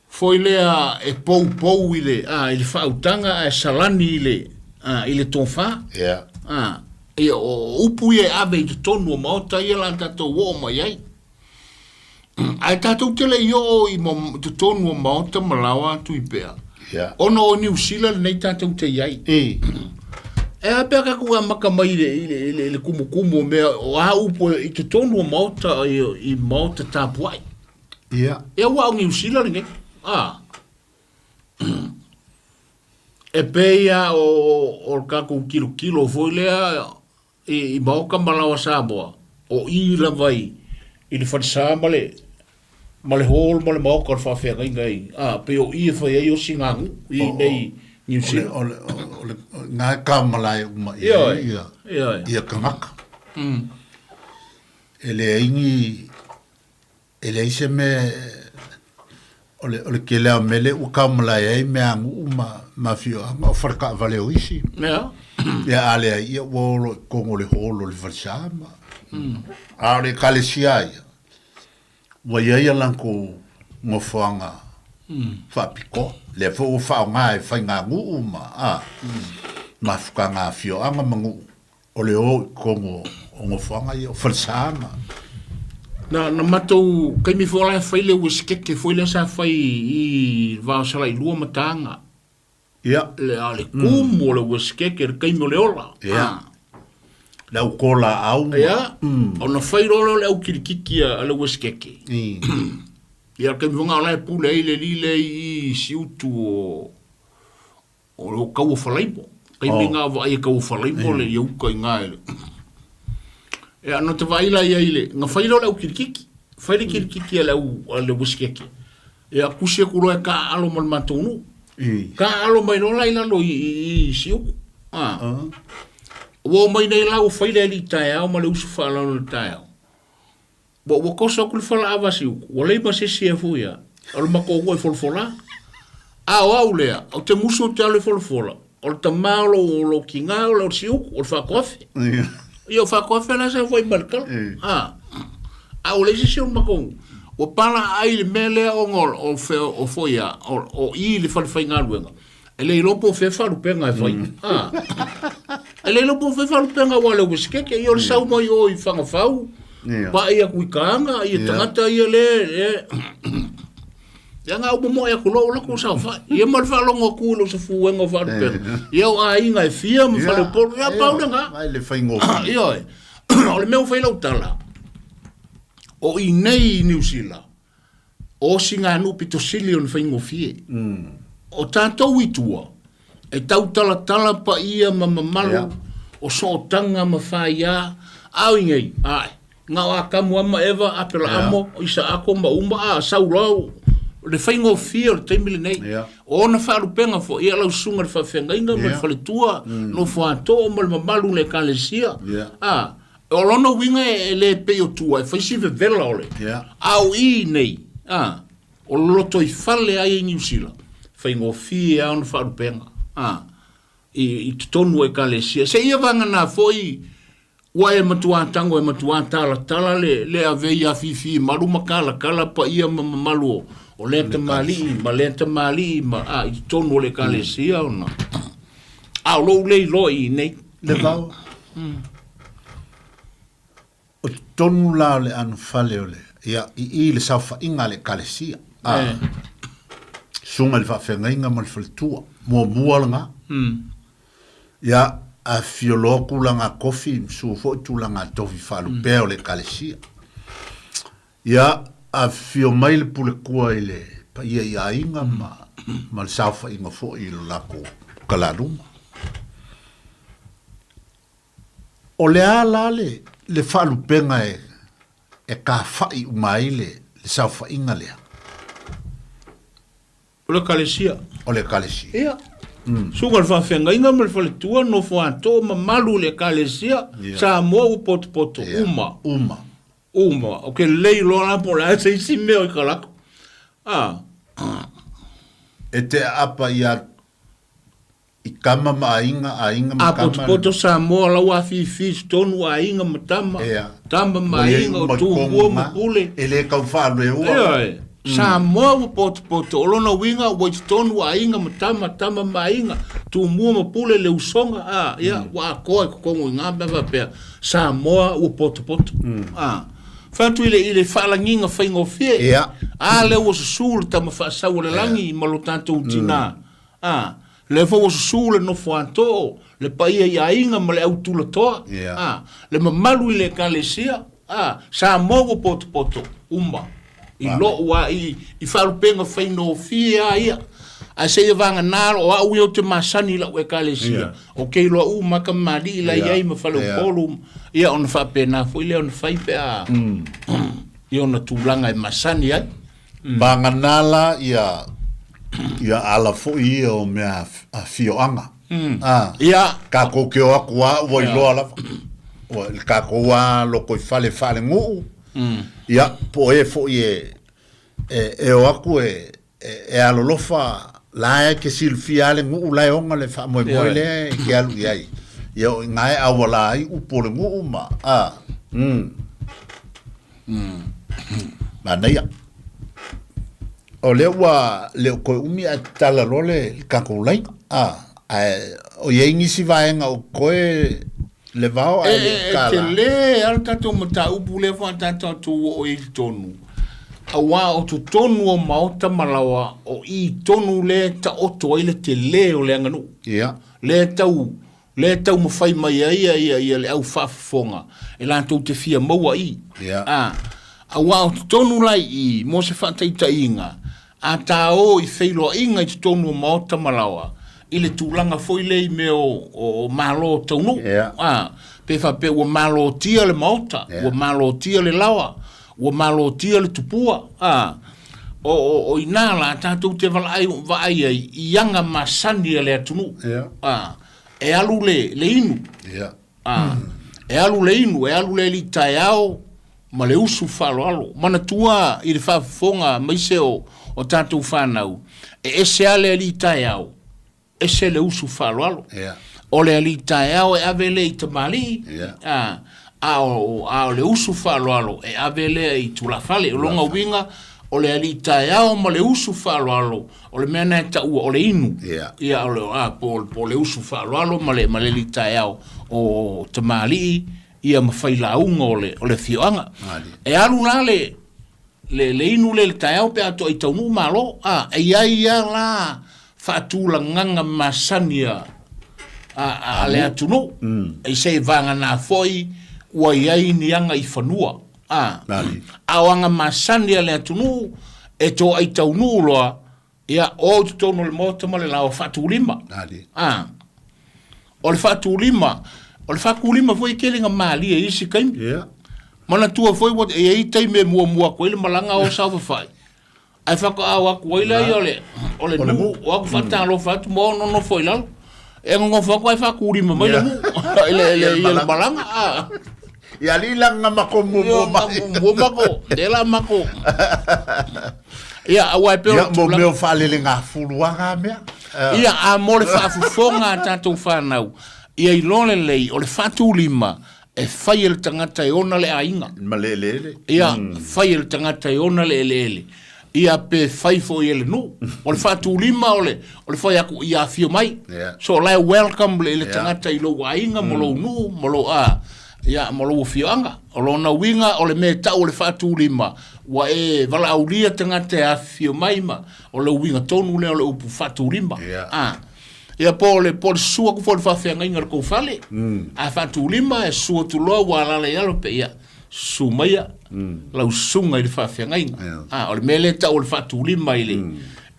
foi lea e poupou i le faautaga ae salani i le tofa. Ia. Ia, o upu ia e ave i totonu o maota ia la tatou oo mai ai. Ae tatou te le i oo i totonu o maota ma laoa atu i pea. Ia. Ona o Niu Sila lenei tatou te i ai. E a pea tatou amata mai i le kumukumu o mea o a upu i totonu o maota i maota tapuai. Ia. Ia ua o Niu Sila lenei. E pei a o le tatou kilokilo foi lea i maota ma laoa Samoa, o i lava i le falesa ma le hall ma le maota o le faafeagaiga i, pei o i e fai ai o sigagu i nei Niu Sila. O le ngā ka malae uma i ia kangaka. E le ingi, e le se me o le kele o mele ua ka malae ai mea angu ma fio ma o wharaka vale o isi. Ia. Ia ale ai ia ua olo kongo le holo le falesa ma. A o le kalesia ia. Ua ia ia lanko ngofoanga whaapiko. Le fo o whaonga e whainga nguu ma ma fukanga fio anga mangu o le o kongo o ngofoanga ia o falesa ma. Na matou kaimi foi la fai le uskeke foi le sa fai i vaosala i lua matanga. Ia. Le a le kumu le uskeke le kaimi o le ola. Ia. Le au kola au. Ia. Ona fai rolo le au kirikiki a le uskeke. Ia kaimi fonga la e pule ai le lile i siutu o le kau o falaipo. Kaimi ngā vai e kau o falaipo le iauka i ngā ele. Ia, no te vaila ia i le, ngā whaila o le au kirikiki, whaile kirikiki a le uskeke. Ia, kusi aku roe ka alo ma le mātou. Ka alo mai lola i lalo i siuku. Ua mai nei lau whaile ali taeao ma le usu whaalalo le taeao. Ua kosa aku le whala awa siuku, ua leima se sia fui ia, o le mako ua i folafola. A o au lea, o te musu o te alo i folafola, o le tamā o lo kinga o le siuku, o le whakoafe. Ia o whakoafe la sa foi markalo. A o le sisi o makou. O pala ai le mea lea o ngol o fe o foia o i le whalewhai luenga. E le ilopo fe whalupenga e whai. E le ilopo fe whalupenga wa le uskeke i o le sau mai o i whangawhau. Pa ia kuikaanga i tangata ia le Ia ngā upo moe aku lou lako sa whai. Ia ma le whalongo ku lo sa fuenga o whalupenga. Ia o a inga e fia ma whalepolo. Ia paule ngā. Mai le whaingo. Ia e. O le mea o whai lau tala. O i nei i Niu Sila, o si ngā nupi to sili o le whaingofie. O tātou i tua, e tau tala pa ia ma mamalu, o sootanga ma whaia, au i ngei, ai, ngā o akamu ama Eva, apela amo, isa ako ma uma, a saulau, le faigofie o le taimi lenei. Ia. O ona faalupega foi, ia lau susuga i le faafeagaiga ma le Ia. faletua, nofo atoa ma le mamalu o le ekalesia. Ia. Ah, o lona uiga e le pei o tua, e fai si vevela o le. Ia. A o i nei, ah, o loto i fale ai i Niu Sila, faigofie lava ona faalupega. Ah, i totonu o ekalesia. Se ia vagana foi, ua e matuā tago e matuā talatala le ave ia fifi malu ma kalakala pa ia ma mamalu o lea tamalii ma lea tamalii ma a i totonu o le ekalesia ona. A o lou le iloa i nei. Le vao. O totonu la o le anofale o le, ia, i le saofaiga a le ekalesia. Eh. Susuga i le faafeagaiga ma le faletua. Muamua lena. Ia, a fioloa tulaga tofi, ma sua foi tulaga tofi faalupea o le ekalesia. Ia, a fio mai le pulekua i le paia i aiga ma le saofaiga foi i lo latou kalaluma. O le a la le faalupega e kafai uma ai le saofaiga lea? O le ekalesia. O le ekalesia. Ia. Susuga i le faafeagaiga ma le faletua, nofo atoa mamalu i le ekalesia, Ia. Samoa ua potopoto, Ia. uma. Uma. Uma. O ke lei loa la po o le a se isi mea o i kalako. Ah. E te aapa ia i kama ma aiga, aiga ma A kama. potopoto Samoa lau afifi i totonu aiga ma tama. Ia. Tama ma Ua iai aiga o uma tumua tonu ma ma. pule. E le tau faalue ua. Ia, e. Samoa ua potopoto, o lona uiga ua i totonu aiga ma tama, tama ma aiga, tumua ma pule le usoga, a, ia, ua atoa i totonu i ngā mea faapea. Samoa ua potopoto. A, fai atu i le faalagiga faigofie. Ia. A lea ua susū le tama faasau o le lagi ma lo tatou tinā. A, lea foi ua susū le nofo atoa, le paia i aiga ma le autulatoa. Ia. A, le mamalu i le ekalesia. A, Samoa ua potopoto, uma. I lou a i faalupega faigofie a ia. Ae seia vagana o au ia o te masani i lau ekalesia. Ia. O ke iloa uma kamali'i la Ia. iai ma faleupolu. Ia ona faapena foi lea ona fai pe a ia ona tulaga e masani ai. Vagana la ia ia ala foi ia o mea a fioanga. Ah. Ia. Kākou ke o aku a ua iloa lava. Ua le kākou a loko i fale faaleguu. Ia, po e foi e o aku e alolofa la e ke silafia a le guu la e oga le faamoemoe Ia. lea e ke alu i ai. Ia o iga e auala ai upu o le guu ma. A. Manaia. O lea ua le o koe umi ae tatala loa le takou laina. A, ae o iai nisi vaega o koe le vao ae E le e kala. telē a le tatou mataupu lea faatatou atu ua oo i totonu. Auā o totonu o maota ma laoa o i tonu lea taoto ai le telē o le aganuu. Ia. Lea taumafai mai ai ia ia ia le au faafofoga e latou te fia maua i. Ia. A, auā o totonu la i i mo se faataitaiga, a tāō i feiloaiga i totonu o maota ma laoa, i le tulaga foi lea i mea o malo taunuu. Ia. A, pe faapea ua malotia le maota, Ia. ua malotia le laoa, ua malotia le tupua. A, o inā la tatou te valaai vaai ai i aga masani a le atunuu. Ia. A, e alu le inu. Ia. A, e alu le inu, e alu le alii taeao ma le usu faaaloalo. Manatua i le faafofoga maise o tatou fanau, e ese lava le alii taeao, ese le usu faaaloalo. Ia. O le alii taeao e ave lea i tamalii, Ia. a, a o le usu faaaloalo e ave lea i tulafale. O lona uiga, o le alii taeao ma le usu faaaloalo, o le mea na e taua o le inu. Ia. Ia, o le, a, po le usu faaaloalo ma le alii taeao o tamalii, ia ma failauga o le fioaga. Ali. E alu la le inu le taeao pe a toai taunuu malo, a, e iai ia la faatulagaga masani a le atunuu. E se vagana foi ua iai ni aga i fanua. A, Ali. a o aga masani a le atunuu e toai taunuu loa, ia o i totonu o le maota ma le laoa faatulima. Ali. A, o le faatulima, o le faatulima foi e tele ga malie i isi taimi. Ia. Manatua foi ua e iai taimi e muamua atu ai le malaga o saofafai. Ae faatoa o atu ai lea o le o le nuu, o atu faatalofa atu ma o nonofo i lalo. E nonofo atu ae faatulima mai le nuu i le i le malaga. A. Ia alii laga matou muamua mai. Muamua matou, lea la matou. Ia, aua e pei o le Ia, mo mea o faalelegafulu lava na mea. Ia, a mo le faafofoga a tatou fanau, ia iloa lelei o le faatulima e fai e le tagata e ona le aiga. Ma le eleele. Ia, fai e le tagata e ona le eleele. Ia, pe fai foi e le nuu. O le faatulima o le, o le fai atu ia afio mai. Yeah. So, o la e welcome le, le tagata i lou aiga ma lou nuu ma lou, a, ia, ma lou afioaga. O lona uiga o le mea e tau o le faatulima, ua e valaaulia tagata e afifio mai ma, o le uiga tonu lea o le upu faatulima. Yeah. A. Ia po o le po o le susu atu foi o le faafeagaiga i le tou fale. A faatulima e susu atu loa ua alaala i lalo pe ia susu maia lau susuga i le faafeagaiga. Yeah. A o le mea lea e tau o le faatulima i le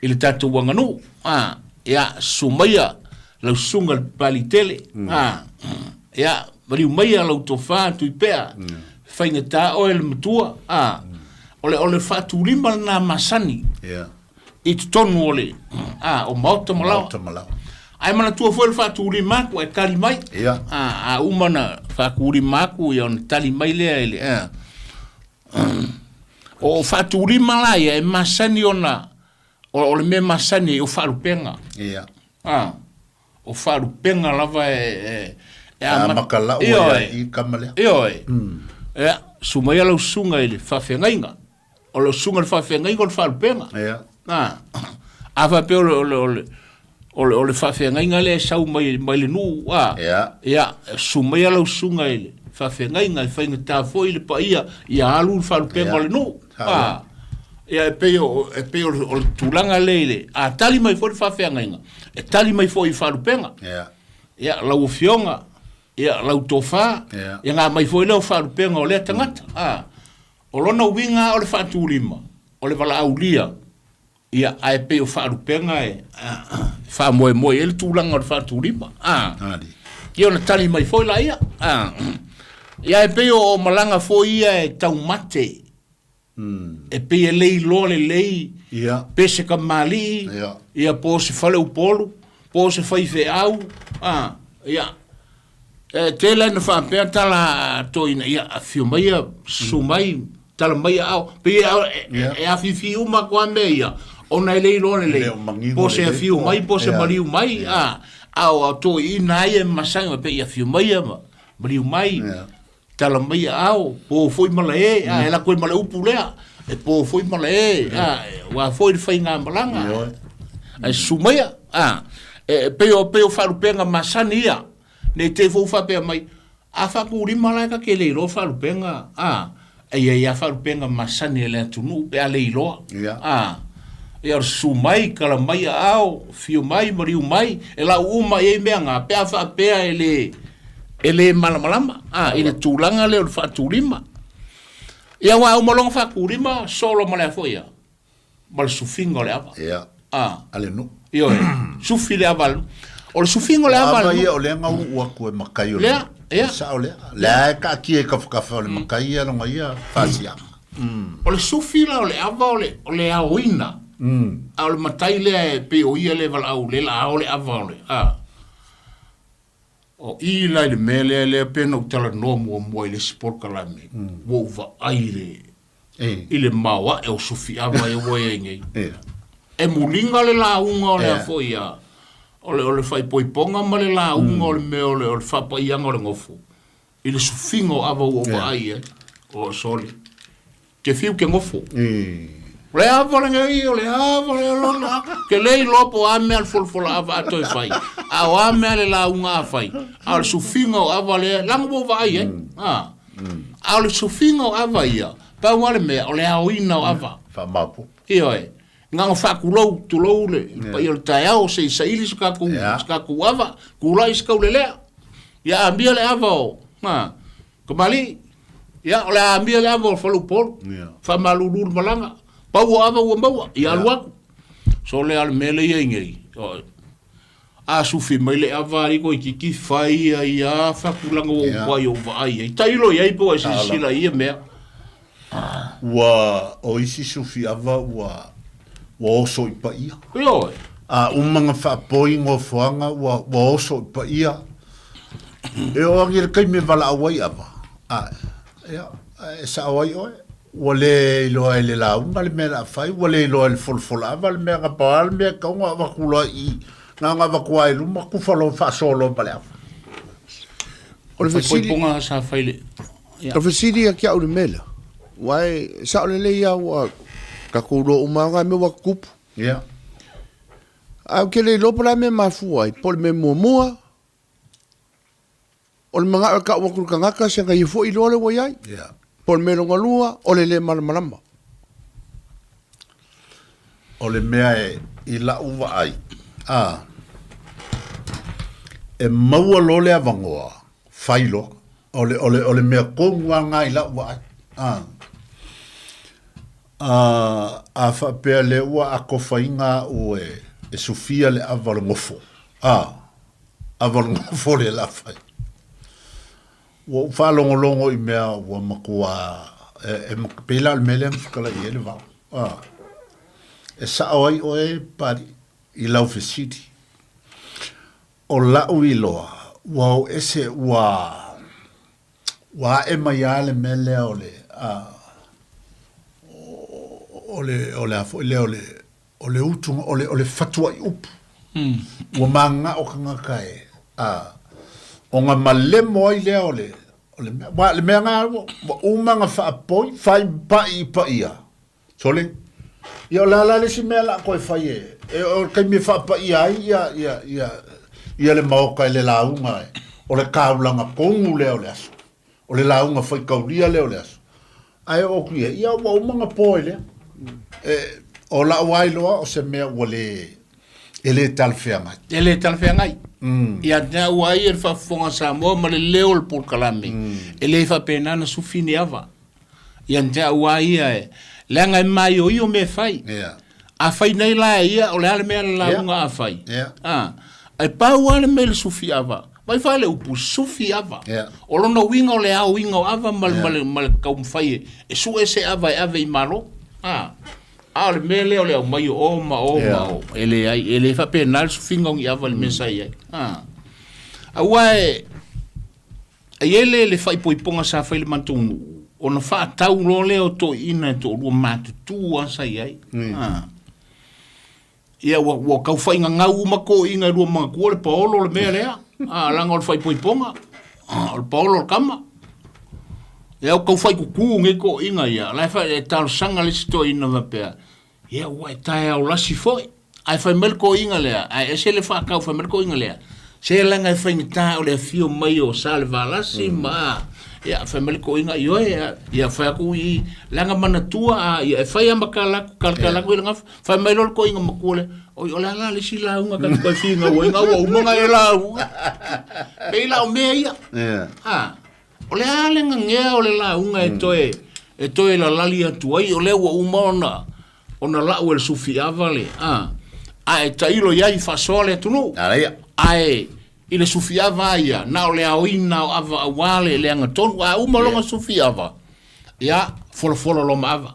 i le tatou aganuu. A ia susu maia lau susuga i le Papaliitele. A ia maliu maia lau tofa Tuipea. Faigata oe le matua. A o le o le faatulima lena masani. Yeah. I totonu o le a o maota ma laoa. Maota ma laoa. Ae manatua foi le faatulima atu ae tali mai. Ia. A, a uma na faatulima atu ia ona tali mai lea i le a. O faatulima la ia e masani ona o, o le mea masani o faalupega. Ia. A, o faalupega lava e e e amata lau ai i kama lea. Ioe. Ia, susu maia lau susuga i le faafeagaiga. O le susuga i le faafeagaiga o le faalupega. Ia. A, a faapea o le, o le, o le, o le, o le faafeagaiga lea e sau mai, mai le nuu, a. Ia. Ia, susu maia lau susuga i le faafeagaiga e faigata foi le paia ia alu le faalupega Ia. o le nuu. A. Ia, e pei o, e pei o le, o le tulaga lea i le, a tali mai foi le faafeagaiga, e tali mai foi i faalupega. Ia. Ia, lau afioga, ia, lau tofa, Ia. ia ngā mai foi lea o faalupega o lea tagata. A. O lona uiga o le faatulima, o le valaaulia, ia, ae pei o faalupega e faamoemoe i ai le tulaga o le faatulima. A. Ali. Ia ona tali mai foi laia. A. Ia e pei o malaga foi ia e taumate. E pei e le iloa lelei Ia. pe se kamali'i, Ia. ia po o se faleupolu, po o se faifeau, a, ia. E tele ina faapea tala a toeaiina, ia afio maia, susu mai, tala mai aao. Pei e, e, e afifi uma atu lava mea ia, ona e le iloa lelei. Le o manino Po se lelei, afio po- mai, po se Ia. maliu mai, a, a o toeaiina lava ia e masani, faapea ia afio maia ma maliu mai, Ia. tala mai aao, po foi malae, a, e alu atu ai ma le upu lea, e po foi malae, a, aua foi le faigamalaga. Ioe. Ae susu maia, a, e pei o, pei o faalupega masani ia, nei te i foi ua faapea mai, a faatulima la e ta te le iloa faalupega, a, e i ai lava faalupega masani a le atunuu pe a le iloa. Ia. A, ia o le susu mai, tala mai aao, afio mai, maliu mai, e lau uma i ai mea na, pe a faapea e le, e le malamalama, a, i le tulaga lea o le faatulima. Ia aua a uma loa ona faatulima, solo ma le a foi ia, ma le sufiga o le ava. Ia. A. A le nuu. Ioe, sufi le ava a le nuu. O le sufiga o le ava a Ava le nuu. ia o lea na uu atu e matai o le Lea, nuu. ia. Sao lea. Lea e taatia i kafakafa o le matai ia lona ia faasiaga. O le sufi la o le ava o le, o le aoina. A o le matai lea e pei o ia le valaau le la ao le ava o le, a. O i la i le mea lea, lea pei ona ou talanoa muamua i le isi polokalame, ua ou vaai i le, E. i le maoae o sufi ava ia ua i ai nei. Ia. E muliga le lauga o le Ia. a foi a, o le, o le faaipoipoga ma le lauga o le mea o le, o le faapaiaga o le gofo. I le sufiga o ava ua ou vaai ai, o sole. Ke fiu ke gofo. E. O le ava lenei, o le ava le lona. Ke le iloa po o a mea le folafola ava a toe fai. A o a mea le lauga a fai. A o le sufiga o ava lea, leaga ua ou vaai ai. A. A o le sufiga o ava ia, pau lava le mea, o le aoina o ava. Faamaopoopo. Ioe. Gaga faatulou, tulou le le paia o le taeao se i saili se tatou Ia. se tatou ava, tulai se taulelea. Ia amia le ava o, a, kamali'i. Ia, o le a amia le ava o le faleupolu. Ia. Faamalulu le malaga. Pau o ava ua maua, ia alu atu. So le a le mea lea e i ai nei. O, a sufi mai le ava alii toeitiiti fai ai lava faatulaga ua Ia. ou ai ou vaai ai. Tailo i ai po o e silasila i ia mea. Ua o isi sufi ava ua ua oso i paia. Ioe. A uma ona faapoi nofoaga ua ua oso i paia. E oo agi i le taimi e valaau ai ava, a, ia, e sao ai oe, ua le iloa e le lauga le mea o le a fai, ua le iloa e le folafola ava le mea, na pau lava le mea e tatau ona avatu loa i i, na ona avatu lava i luma tufa loa faasoa loa ma le ava. O le fesili. Faaipoipoga sa fai le. O le fesili ia ki au i le mea lea, aua e sao lelei lava ua tatou iloa uma lava na mea ua tutupu. Ia. Ae ou te le iloa po o le a le mea e mafua ai, po o le mea muamua, o le manao e tau atu i le tagata sega ia foi iloa lea ua i ai. Ia. Po o le mea lona lua, o le le malamalama. O le mea e i la'u vaai, a, e maua loa le avanoa, fai loa. O le, o le, o le mea tonu lava lena i la'u vaai, a. A, a faapea lea ua atofaina a'u e, e sufia le ava o le nofo, a, ava o le nofo lea o le a fai. Ua ou faalogologo i mea ua matua e, e, pei la o le mea lea na fetalai i ai le vao. A, e sao ai oe, Papalii, i lau fesili. O la'u iloa, ua o ese, ua, ua a'e mai lava le mea lea o le, a, o le, o le a foi lea, o le, o le utu, o le, o le fatua'i upu. Ua manana'o tagata e, a, ona malemo ai lea o le, o le mea. Aua o le mea lena ua, ua uma ona faapoi, fai pa'i i paia, sole. Ia o le a la le isi mea o le a toe fai e, e o le taimi e faapaia ai ia, ia, ia, ia le maota i le lauga e, o le taulaga tonu lea o le aso. O le lauga faitaulia lea o le aso. Ae oo atu i ai, ia ua uma ona po ai lea. E, o la'u lava iloa o se mea ua le, e le talafeagai. E le talafeagai. Ia te au ai e le faafofoga a Samoa ma le leo o le polokalame, e le faapena ona sufi ni ava. Ia te au lava ia e, leaga e maioio mea e fai. Yeah. A fai nei la e ia, o le a le mea le lauga a fai. Yeah. A, e pau lava le mea i le sufi ava. Vai fai le upu, sufi ava. Yeah. O lona uiga o le aoina o ava ma, yeah. ma, le, ma le taumafai e, e sue se ava e ave i Malo. A, a o le mea lea o le aumai o o ma o yeah. ma o. E leai, e le faapena le sufiga o ni ava i le mea sa i ai. A, aua e, E i ai le, le faaipoipoga sa fai i le matou nuu, ona faatau loa lea o toeaiina e toalua matutu lava sa i ai. Mm. Ah. Ia ua, ua tau faigagau uma toeaiina e lua manatua le paolo le mea lea. Ah, leaga o le faaipoipoga. Ah, o le paolo o le kama. Ia ua tau faitutu nei toeaiina ia. La e fa, e talosaga le isi toeaina faapea, Ia ua e taeao lasi foi. Ae fai mai le toeaina lea, ae ese le faatau, fai mai le toeaina lea, se leaga e faigata o le afio mai o Salevalasi mm. ma ia fai mai le toeaina, ioe, ia, ia fai atu i leaga manatua a ia e fai a ma kalaku kalakalaku yeah. i le gafa fai mai loa le toeaina matua lea oi o le a la le isi lauga ka toe finau ai ua uma ona e lauga pei la o mea ia yeah. ha O le a le gagea o le lauga e toe e toe lalali atu ai, o lea ua uma ona ona la'u e le sufiava le a ae tailo i ai faasoa le atunuu. Alaia. Ae i le sufiava a ia, na o le aoina o ava auā le le agatonu, a uma loa ona sufiava, ia, folafola loa ma ava.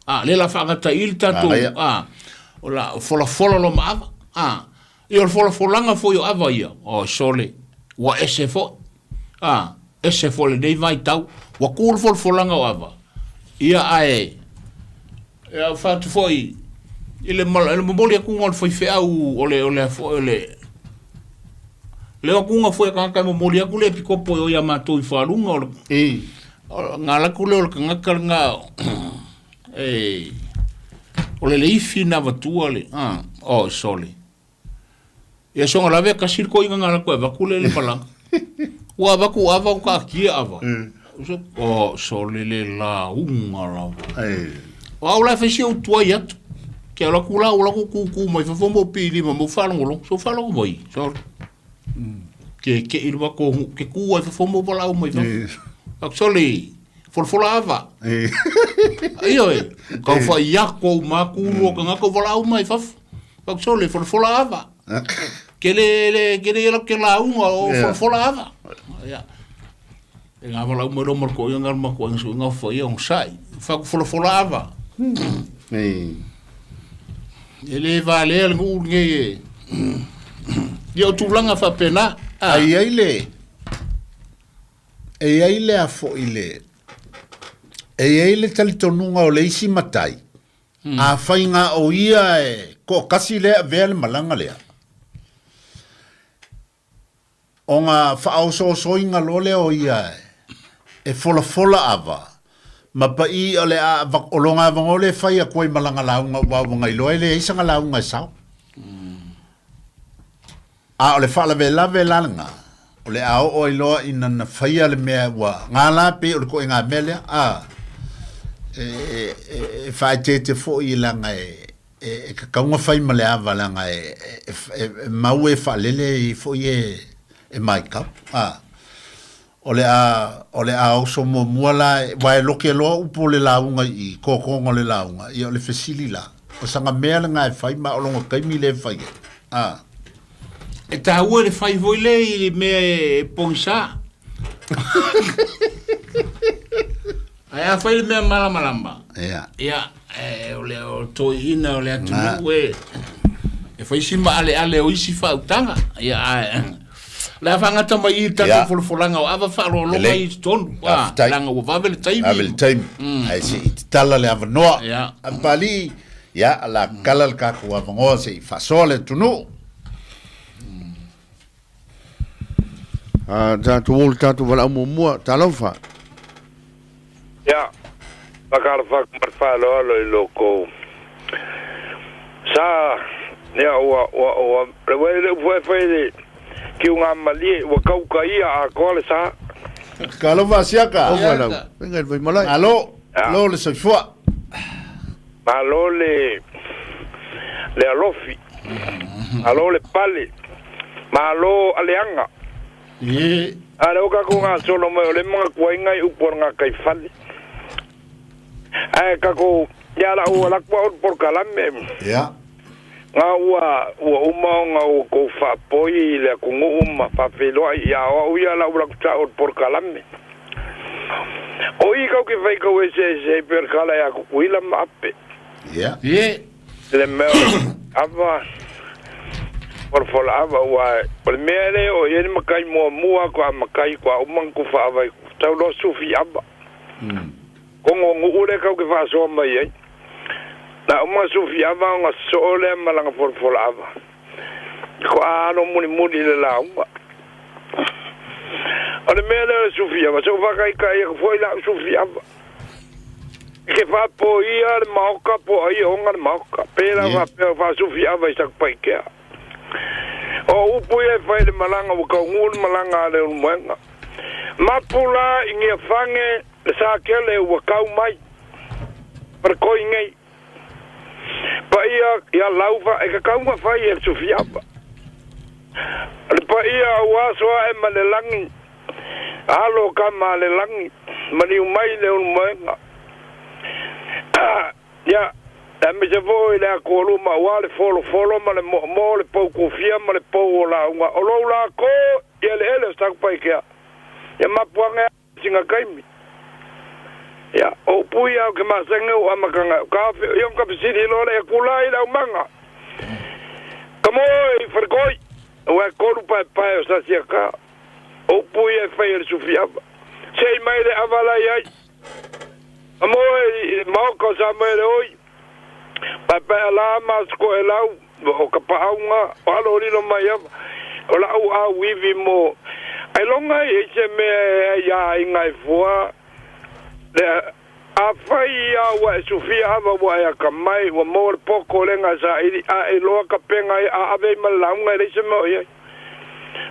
A, lea la faagata'i le tatou, Alaia. a, o la folafola loa ma ava. A, ia o le folafolaga foi o ava ia, oi sole, ua ese foi. A, ese foi lenei vaitau, ua ku le folafolaga o ava, ia ae, ia fai atu foi i le mala, i le momoli atuga o le faifeau o le, o le a foi o le, le o atuga foi a tagata e momoli atu le epikopo e o ia matou i faluga o le, I. o le galaku lea o le tagata lena e, o le leifi na avatua le, a, oi sole. Ia soga lave kasi le koiga ngala koe avaku le le palanga. Ua avaku ava o kaatia ava. So, oh, sole le lauga lava. O au la e fai si ou tuai atu. Ke ala ku la o la ku kūkū mai fafo mo pili ma mo whalongolo. So whalongo mai. Sole. Ke ke i le wako hu, ke kū ai fafo mo palau mai fafo. Ak sole, folafola ava. Ioe, kau whai ako au māku lua ka ngā kau walau mai fafo. Ak sole, folafola ava. Ke le, le, ke le ke lauga o folafola ava. Ia. E ngā walau mai lo marko ia ngā mako ia ngā whai ia sai. Whaku folafola ava. E lē valea le nuu lenei e ia o tulaga faapena. Ai ai le e i ai le a fo'i le e i ai le talitonuga o le isi matai, afai ga o ia e to'atasi lea avea le malaga lea, ona faaosoosoina loa lea o ia e folafola ava ma pa'i o le a o loga avanoa le fai atu ai malaga lauga, ua ua gailoa e leai saga lauga e sao. A o le faalavelave la lena, o le a oo ai loa ina na faia le mea ua gala pei o le toʻaiga mea lea a e faaeteete foʻi laga e tatauga fai ma le ava laga e mau e faalele ai foʻi e maitau a o le a oso muamua la ua e loke loa upu o le lauga i totoga o le lauga. Ia o le fesili la o saga mea lena e fai ma o loga taimi le fai ai a. E taua le fai foi le i le mea e pogisā. Ae a fai le mea malamalama. Ia, o le o toeaiina o le atunuu e fai si maaleale o isi faautaga. Ia, ae le a faagata mai i le tatou folafolaga o ava faaaloaloga Lelei. i totonu. Faafetai. Laga ua vave le taimi. Ave le taimi ae seʻi tatala le avanoa Apalii ia la kala le tatou avanoa seʻi faasoa le atunuu. A tatou o le tatou valaau muamua, talofa. Ia, faatalofa atu ma le faaaloalo i lo kou sa. Ia, ua le uai le ufu e fai le kiuga malie ua kaukaia atoa le sa. Kalofa Asiaka. O lau faiga i le Vaimalae. Alo Ia. lo le soifua. Malo le alofi, malo le pale, malo aleaga. A le o kakou gasolo mai o le magakuaiga i upu o le gakaifale. Ae kakou ia la'u alaku a'u le polokalame. Ga ua uma ona ua kou faapoi i le atunuu ma faafeiloai ia o a'u ia la'u laku ta'u o le polokalame. O i kau ke fai kau ese ese ai pe o le kala ia kukuila ma ape. Le mea o ava folafola ava ua o le mea le o ia ni makai muamua ko a makai ko a uma ku faava i tau lo sufi ava. Kongo ngu le kau ke faasoa mai ai. Na uma sufi ava ona soo lea ma langa folafola ava. Ko a alo muli muli le lauga. O le mea lea o le sufi ava, so whakaikai e foi lau sufi ava. Ke whapo ia le maoka po ai onga le maoka. Pera whapea wha sufi ava i saku paikea. O upu ia e whai le malanga, ua kaungu le malanga a le ulumoenga. Mapula i ngia whange le sa kele ua kau mai. Para koi ngei. Pa ia ia lauva e ka kaunga whai e le sufi ava. Le pa ia ua soa e ma le langi. Alo ka ma le langi. Maniu mai le ulumoenga. Ia, la me se foi le akolu ma ua le folo folo ma le mo mo le pau kufia ma le pau o la unga. O lou la ko ia le ele o saku paikea. Ia mapuanga singa kaimi. Ia, o pui au ke masenge o amakanga. Ka fe iong ka pisiri lo le kula i lau manga. Ka mo i wharkoi. O e koru pae pae o sa sia ka. O pui e whai e le sufi ava. Sei mai le avala i ai. A mo e maoka o sa mai le oi. Pae pae ala ma sko e lau. O ka paunga. O alo lilo mai ava. O lau au iwi mo. Ai longa i se mea e ia inga e fua. Le a fai ia ua e sufia ava ua e aka mai ua mo le poko lenga sa ili a e loa ka penga i a ave i ma launga e le se mea o iai.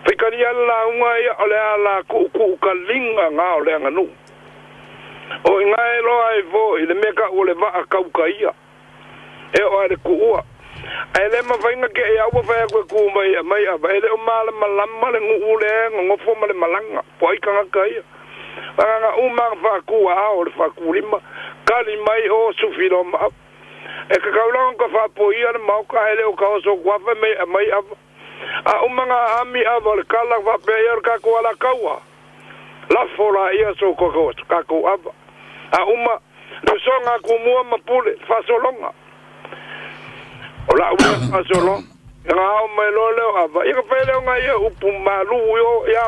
Whikari ala launga ia o le ala ku ku ka linga ngā o le anga nu. O i ngā e loa e fo i le meka o le waa kauka ia. E o a le kuua. Ai le mawhainga ke e aua whai koe ku mai mai ava. E le o mala malama le ngu le ngofo ma le malanga. Po ai kangaka ia. Nga uma whakua a o le whakulima. Kali mai o sufilo ma. E ka kaulanga ka whapo ia le mauka hele o ka oso kuafa mai mai ava. A umanga ami ava le kala whapea ia le kako ala kaua. La fola ia so koko kako ava. A uma le songa kumua mapule fasolonga. O la ua asolo nga o mai lo le ava ia ka pele nga ia upu malu yo ia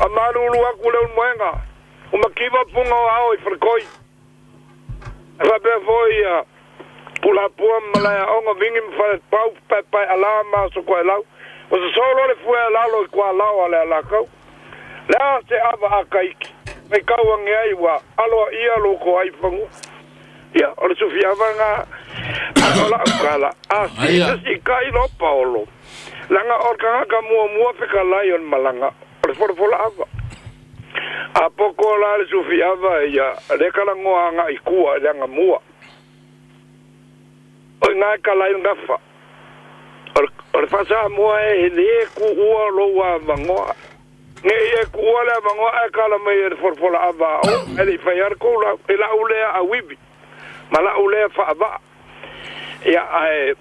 a malu lu aku le moenga o makiva punga ao i frekoi fa pe foi ia pula pua malaya onga vingi mfa pau pa pa ala ma so ko lau o so solo le fue la lo kwa la ala la kau la se ava akaiki mai kau ngai wa alo ia lo ko ai fangu ia o le sufia vanga ola kala a si kai lo paolo langa o ka ka mua fe kala yon malanga o le folo ava a poko la le sufia va ia le kala ngoa nga ikua le nga mua o nga kala yon gafa o le fasa mua e le ku ua lo wa vangoa nge e ku ua le vangoa e kala mai le folo ava o ele fa yar ko la ila ule a wibi mala ule fa va ia ai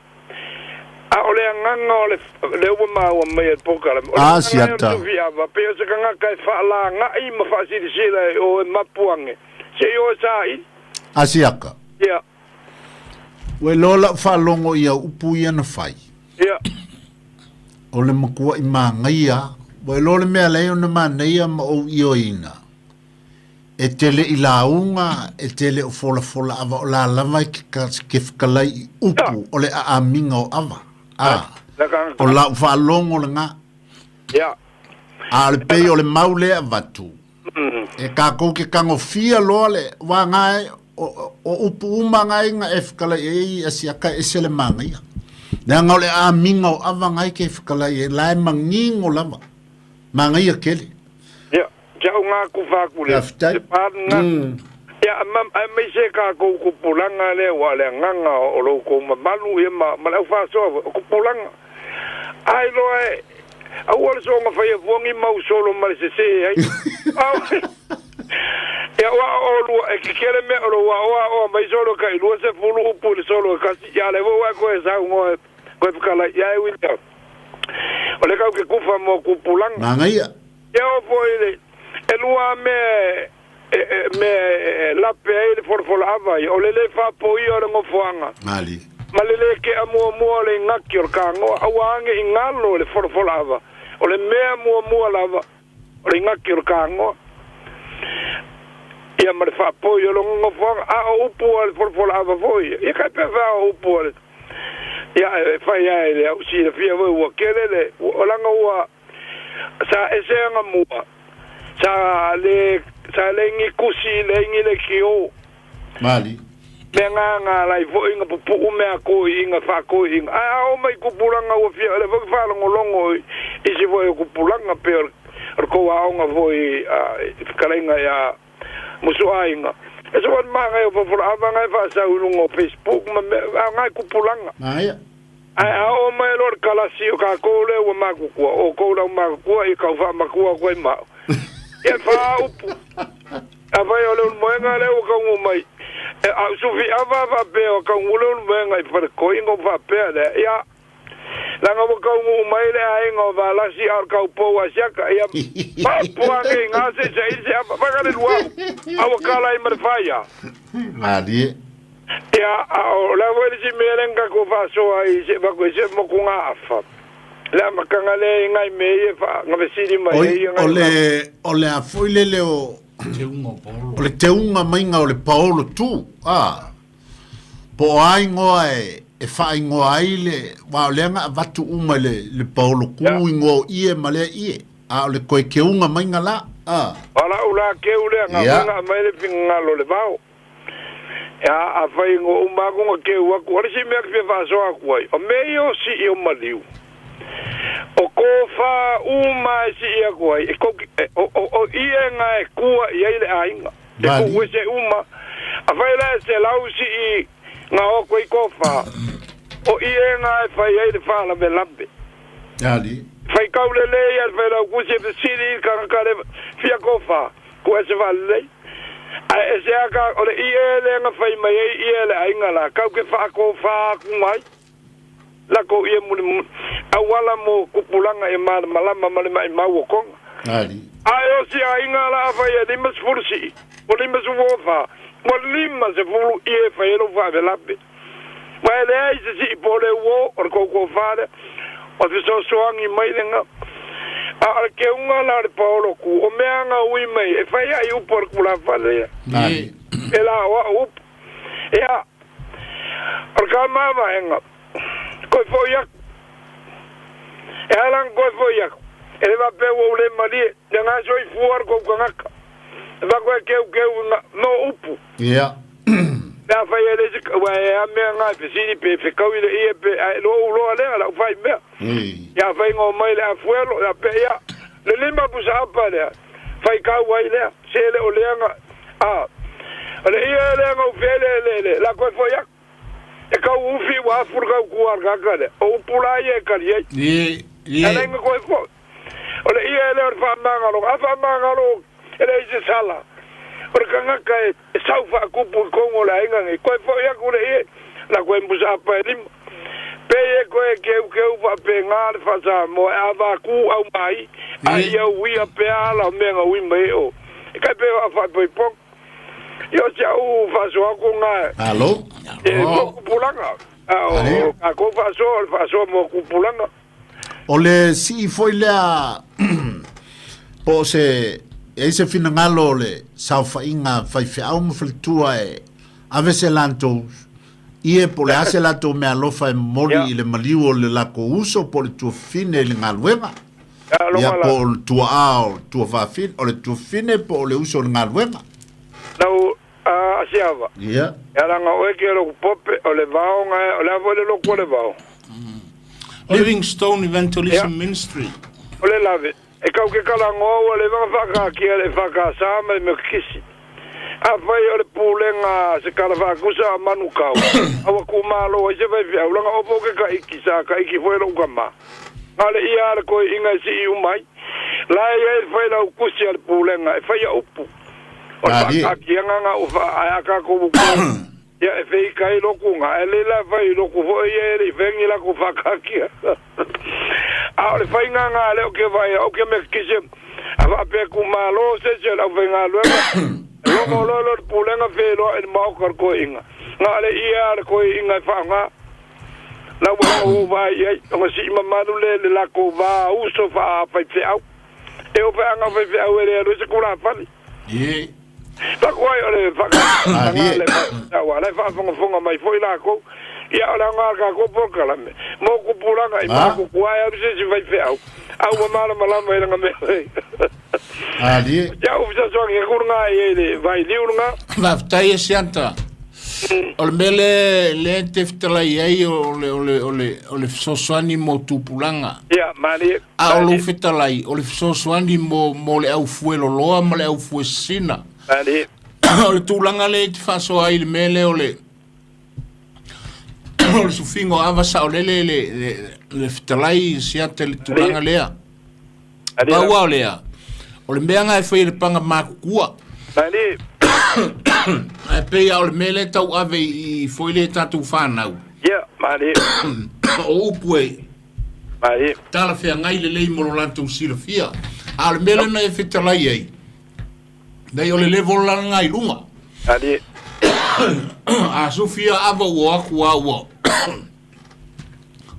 a ole nganga ole le uma ma o mai pokala a siata va pe se kanga kai fa la nga i ma fa si si le o mapuange se o sai a siaka ia we lola fa longo ia upu ia na fai ia o le makua i mangaia we lola mea le ona manaia ma o ioina e tele i launga e tele o fola fola ava o la lava ke whakalai upu o le aaminga o ava a o la whaalongo le ngā ia a le pei o le maule a vatu e kākou ke kangofia loa le wā ngai o upu uma ngai nga e whakalai e i asiaka e sele mangaia nanga o le aaminga o ava ngai ke whakalai e lae mangingo lava mangaia kele Jau ngā ku whakule. Te pānga. Ia, a mei se kā kou kupulanga le wa le nganga o lo kou mamalu ia ma lau whasoa o kupulanga. Ai loa e, au wale so nga whaia fuangi mau solo ma le se se ai. Ia wa o lua, e kikere mea o lo wa oa oa mai solo ka i lua se fulu upu le solo kasi. Ia le wau koe sau ngoe koe whakala ia e wina. O le kau ke kufa mo kupulanga. Mangaia. Ia o foi le e lua me lape ai le folofola ava ia o le le faapo ia o le gofoaga mali ma le lē ke'a muamua o le igaki o le kagoa auā age i galo le folofola ava o le mea muamua lava o le igaki o le kagoa ia ma le faapoi o le gofoaga a o upu a le folofola ava foi ia ia kai pefea o upu a le ia e fai ai le au silafia foi ua kele le o laga ua sa ese aga mua sa le ngi kusi le ngi le kio mali me nga lai fo inga pupu me ko inga fa ko inga a o mai kupulanga o fia le fo fa longo longo i se fo kupulanga pe o ko wa onga fo i kalenga ya musu ainga e so ma nga o fo ava nga fa sa ulungo Facebook ma nga kupulanga maia a o mai lor kala si o ka ko le o ma ku o ko la ma ku i ka fa ma ku ko ma e fa upu a vai o le moenga le o ka mai a sufi ava va pe o ka le moenga i fa ko ingo va pe le ia la nga ka mai le ai ngo va la si al ka po wa sia ka ia pa po a ke nga se se se va ka le lua a o kala i mar fa ya mali ia o la voi si melenga ko fa so ai se va ko se mo ku nga afa la makanga le ngai me e fa nga vesiri mai e o le a foi le le o teunga o Paolo o le teunga mainga o le Paolo tu a po ai ngoa e fa ngoa ai le wa o le nga vatu uma le Paolo ku ngo ie ma le ie a o le koe keunga mainga la a ala ula ke ule nga nga mai le fingalo le vao ia a fai ngo uma ko ke ua ko le si me ke fa so ku ai o me yo si o maliu o ko fa uma si ia ko ai ko o ia nga e kua ia ile ainga e ko se uma a fai la se lau si i nga o ko i ko fa o ia nga e fai ai le fa la velambe ali fai kau le le ia fai la ku se siri ka ka le fia ko fa ko se va le a e se aka o le ia le nga fai mai ia le ainga la kau ke fa ko fa ku mai la ko ia mu awala mo kupulanga e malama male mai mau konga ali ai o si ainga la fa ia lima fursi o lima suofa o lima se fulu ia fa elo fa velabe Mai le ai se si po le uo o le koukou fale o fesoasoani mai lega a o le keuga la o le paolo ku o mea gaui mai e fai ai upu o le kulafale ia e la o a'u upu ia o le kamavaega koe fo'i aku e alaga koe fo'i aku e le faapea ua ou lē malie le gasoifua le kou tagaka e fakoe keukeu no upu Ia. Pe a fai e le isi ua e a mea nga e fesili pe fekaui le ie pe ae lou uloa lea lau fai mea. Ia fai ngo mai le afuelo ia pe ia le lima pusa apa lea fai kau ai lea se le o leanga a o le ia lea ngau fele le le la koe foi aku e kau ufi ua afu le kau kua le kaka lea o upu la ia e kali ai. Ala inga koe foi o le ia lea o le faamagalo a faamagalo e le isi sala o le kangaka e sau faakupu i kogo o le aiga nei koe fo'i aku le ie la koe musa apa e lima pe e koe keukeu faapegā le faasamoa e avakū au mai a ia uia pea ala o mea gaui mai e o e kai pe faafaipoipoga ia o si a'u faasoaku ga Alo. e mo kupulaga a o kakou faasoa o le faasoa mo kupulaga. O le sii foi lea po o se e ai se finagalo o le saofaiga faifeau ma faletua e ave se latou ie po o le a se latou meaalofa e momoli i le maliu o le lakou uso po o le tuafafine i le galuega. Ia po o le tuaa o le tuafafine, o le tuafafine po o le uso o le galuega. Lau asiava. Ia. E alaga oe ke loku pope o le vaoga o le a foi le loku o le vao. Livingstone Evangelism Ministry. O le lave e kau ke kalagoa ua leva ona faakaakia le EFKS ma le Mekekisi. Afai o le pulega a se kala faakusa a Manukau, a ua kumalo ai se faifeau, laga opo ke kaiki sa kaiki foi lo'u kamā. Na o le ia a le koeʻiga e sii uma ai. La e i ai le failaukusi a le pulega e faia upu o le faakaakiaga ga ua faa ae a kakou ua ia e feika ai loku ga ae le la fai loku foi ia e le i fegi lakou faakaakia. A o le faiga ga lea ou ke vaai au ke mekekisi a faapea kumalo se isi o le aufaigaluega e logo loa lea o le pulega feloaʻi i le maoka o le koeʻiga na o le ia a le koeʻiga e faaaogā la ua laga ua ou vaai i ai ona sii mamalu lea i le lakou va uso faafaifeau e oo feaga o faifeau e le alu ai se kulafale. Paku ai o le faakaaga le aua la e faafogafoga mai foi lakou ia o le aoga o le kakou polokalame mo kupulaga i makuku ae alu se isi faifeau a ua malamalama i laga mea ia u fesoasoani aku lagā i ai le vailiu lagā. Faafetai e Siata. O le mea lea lea e te fetalai ai o le o le o le o le fesoasoani mo tupulaga. Ia malie. A o lou fetalai, o le fesoasoani mo mo le aufueloloa ma le aufuesina. Malie. O le tulaga lea e te faasoa ai i le mea lea o le o le sufiga o ava saolele le le le fetalai Siata i le tulaga lea. Pau lava o lea, o le mea lena e fai e le paga makutua. Malie. Ae pei lava o le mea lea e tauave i foi lea tatou fanau. Ia, malie. O upu e Malie. talafeagai lelei mo lo latou silafia. A o le mea lea na e fetalai ai, nei o le level la lena i luga. Malie. A sufi ia ava ua o atu a ua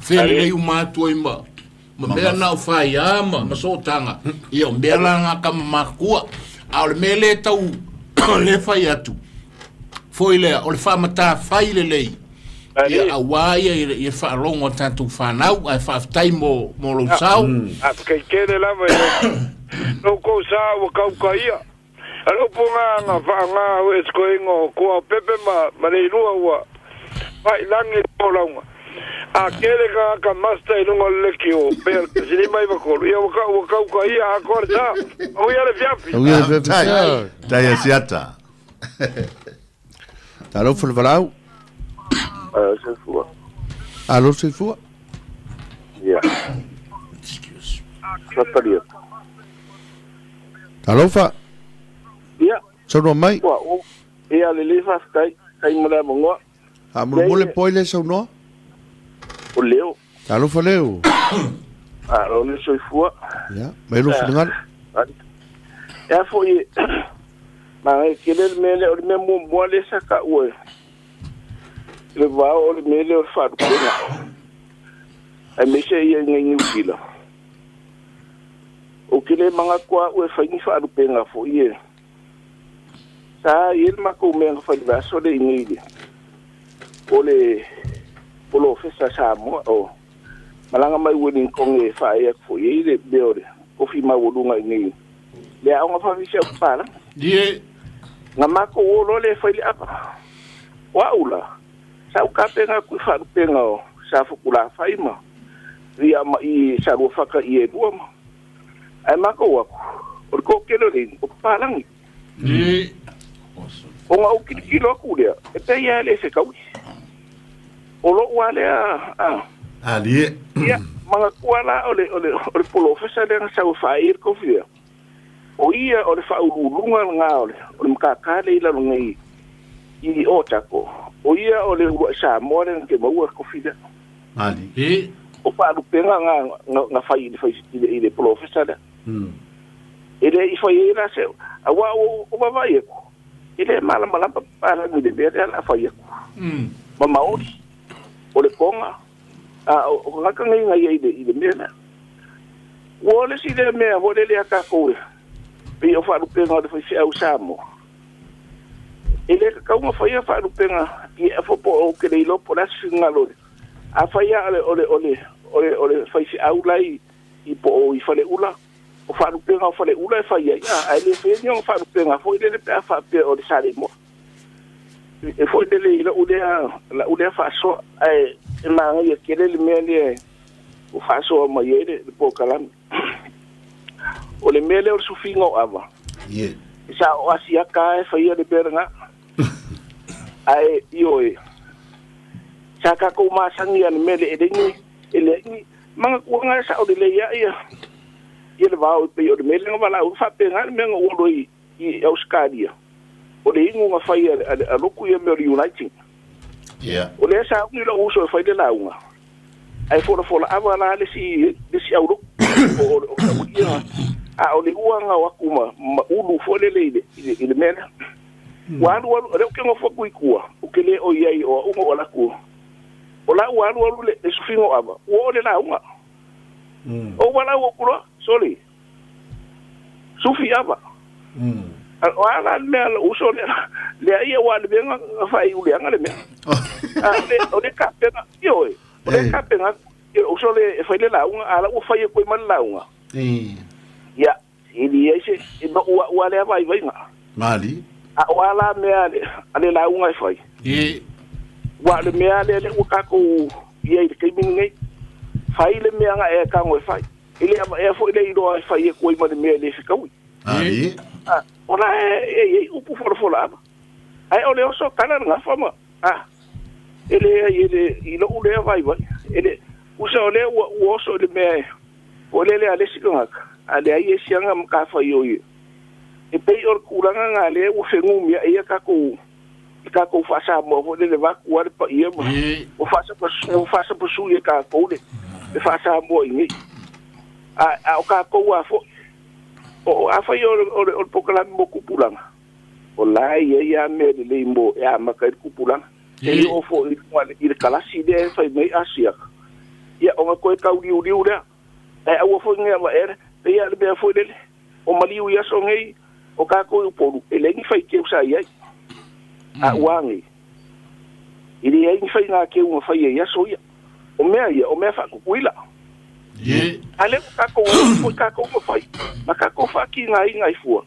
felelei uma atu ai ma ma mea na o faia ma ma sootaga ia o mea la na kama makua. A o le mea lea e tau lea fai atu foi lea o le faamatafai lelei ia auā ia i le faalogo a tatou fanau ae faafetai mo mo lou sao. Faafetai tele lava i lo outou sa ua kaukaia. A le upu ga na faaaogā ue se koiga o Kuaopepe ma ma Leilua ua faailagi le folauga. A kele tagata master i luga o le leki o pea le 19 ia ua kau ua kaukaia atoa le sa. Manuia le afiafi. Manuia le afiafi Tai, sa. tai a siata. Talofa le valaau. Alo soifua. Alo soifua. Ia. Fatalia. Talofa. Ia. Saunoa mai. Ua o. Ia lelei faafetai. Kai mo le avanoa. Faamolemole po ai le saunoa. O Leo. Talofa Leo. Alo le soifua. Ia, mai lou finagalo. E a foi manaia tele le mea lea o le mea muamua lea sa taua e Le vao o le mea lea o le faalupega. Aemaise ia i Niu Sila. Ou te le manatu au e fai ni faalupega foi e. Sa i ai le matou mea na fai i le vaiaso lea i inei i le o le polofesa Samoa o malaga mai Wellington e faaee atu foi i ai le mea o le kofi maualuga i inei le aoga faafeisiau papalagi. Ie. Na matou o loa lea e fai le ava. O au la, sa ou tapena atu i faalupega o Safotulafai ma ia ma i Saluafata i Elua ma. Ae matou atu, o le toatele o le inu, o papalagi. Ie. Ona ou tilotilo atu lea, e pei lava e le fetaui. O lou lava lea, a. Alie. Ia, manatua la o le, o le, o le polofesa lea na sau e faaii le kofi lea, o ia o le faauluuluga lena o le, o le matata lea i lalo nei i Otago, o ia o le uluai Samoa lea na te maua le kofi lea. Alie. Ie. O faalupega na, na, na fai i le, fai, i le, i le polofesa lea. E le i fai ai la se, aua ua ou vaavaai atu, e le malamalama papalagi i le mea lea o le a fai atu. Ma Maori, o le Tonga, a o tagata nei na i ai i le mea lea. Ua o le isi lea mea foi lele a tatou e pei o faalupega o le faifeau Samoa. E le tatau ona faia faalupega i e po o ou te le iloa po o le a se finagalo o le. Afai lava o le, o le, o le, o le faifeau la i, i po o i Faleula, o faalupega o Faleula e fai ai, a, ae le faia ni ona faalupega foi lele pe a faapea o le Saleimoa. E foi lele i lou lea, lau lea faasoa, ae e manaia tele le mea lea ua faasoa mai ai le, le polokalame. O le mea lea o le sufiga o ava, Ie. sa o Asiata lava e faia le mea lena. Ae, ioe, sa tatou masani lava i le mea lea, e leai ni, e leai ni, manatuaga e sao lelei lava ia, ia le vao e pei o le mea lea na valaau ai. Faapena le mea na ou alu ai i Ausetalia, o le inu na fai a lotu ia mea o le uniting. Ia. O lea sa umi lou uso e fai le lauga, ae folafola ava la le isi, le isi au lotu o, o, o ia, a o le ua na o atu ma, ma ulu foi lele i le, i le, i le mea lea. Ua alu alu, o lea ou te nofo atu i tua, ou te le o i ai o au na ou alu atu. O la ua alu alu le, le sufiga o ava, ua oo le lauga. Ou valaau atu loa, sole, sufi ava. O a la le mea lou uso lea, lea ia ua le mea na faaiu leaga le mea. A o le tapena, ioe, o le tapena atu, i lou uso lea e fai le lauga, a la ua fai atu ai ma le lauga. Ia, e leai se, e noʻu a'u lava lea vaivaiga. Mali. A o a la mea a le lauga e fai? Ua o le mea lea lea ua tatou i ai i le taimi lenei. Fai le mea na e tago e fai. E le avaea foi le iloa e fai atu ai ma le mea e le fetaui. Mali. A, o la e i ai upu folafola ava. Ae o le oso tala le gafa ma, a, e leai, e le, i lou lea vaivai. E le, usa o lea ua, ua oso i le mea e, po o le le a le isi tagata, a leai e siaga matafaioi e pei o le tulaga na lea ua fegumia ai ia tatou i tatou faa-Samoa foi lele vaeatu lava le paia ma ua faasapasui, ua faasapasui e tatou le, le faa-Samoa i nei. A, a o tatou lava foi, o, afai o le, o le, o le polokalame mo tupulaga, o la e i ai lava mea lelei mo e amata ai le tupulaga. Se i oo foi i luga i le kalasi lea e fai mai Asiata, ia ona toe tauliuliu lea. Ae aua foi ne i avaea le, pei lava o le mea foi lele, o maliu i aso nei, o tatou i Upolu, e leai ni faiteu sa i ai. A ua a nei? E leai ni faiga keu na faia i aso ia. O mea ia, o mea faakukuila. A lea ua tatou o atu foi tatou ma fai, ma tatou faatigaina ai fua,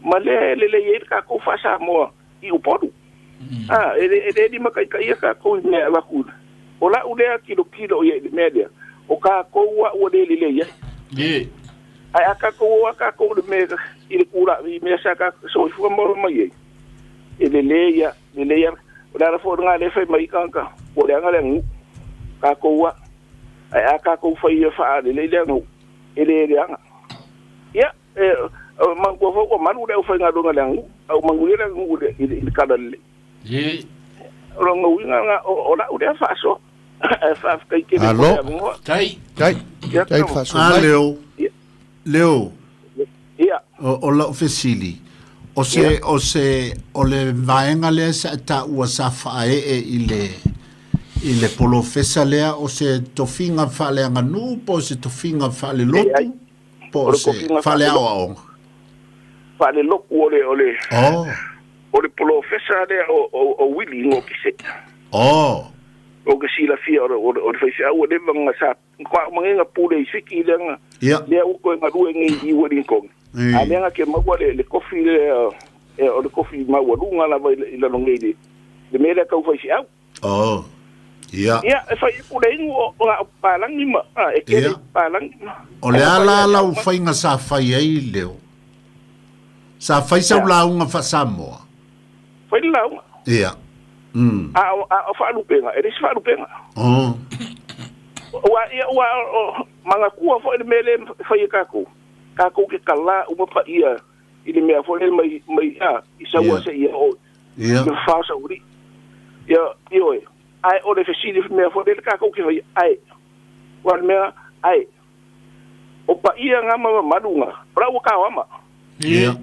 ma lea e lelei ai le tatou faa-Samoa i Upolu. A, e le, e le limataitaia tatou i mea e avatu. O lau lea tilotilo i ai i le mea lea, o tatou a ua le lelei ai. Ae a tatou o a tatou i le mea, i le tulaga, i mea sa tatou soifua ma ola mai ai, e lelei ia, lelei ia. O le ala foi lena lea e fai mai ai tagata, ua leaga le aganuu, tatou a. Ae a tatou fai ia faalelei le aganuu, e le leaga. Ia, e, manatua foi ua malu le aufaigaluega i le aganuu, a ua manuia le aganuu i le, i le talalelei. O lona uiga lena, o lau lea faasoa. Ae faafetai tele mo le Alo. avanoa. Tai. Tai. Ia, Tai tama. faasoa A mai. Leo, Ia, Leo, ia. o lau fesili, o se, o se, o le vaega lea sa e taua sa faaee i le, i le polofesa lea o se tofiga faaleaganuu po o se tofiga faalelotu po o se faaleaoaoga. Faalelotu o le o le oh. O le polofesa lea o Willy Ngokise. Oh. O ke silafia o le faifeau e leva ga sa faaumagega pule i Fiti lea lea ua toe galue nei i Wellington. A lea ke maua le kofi lea o le kofi maualuga lava i lalogei le mea lea tau faifeau. Oh. Ia. Ia, e fai pule inu o palangi ma e kele palangi ma. O le ala lau faiga sa fai ai leo. Sa fai sau lauga faasamoa. Fai le lauga. Ia. A o faalupenga, e le isi faalupenga. Oh. Ua ia ua mangatua foi le mea le fai e kākou. Kākou ke kalā uma paia i le mea foi le mai mai a i saua se ia o. Ia. Le faasauli. Ia, ioe. Ai o le fesili mea foi le kākou ke fai ai. Ua le mea ai. O paia ngā ma malunga. Ora ua kāwama. Ia.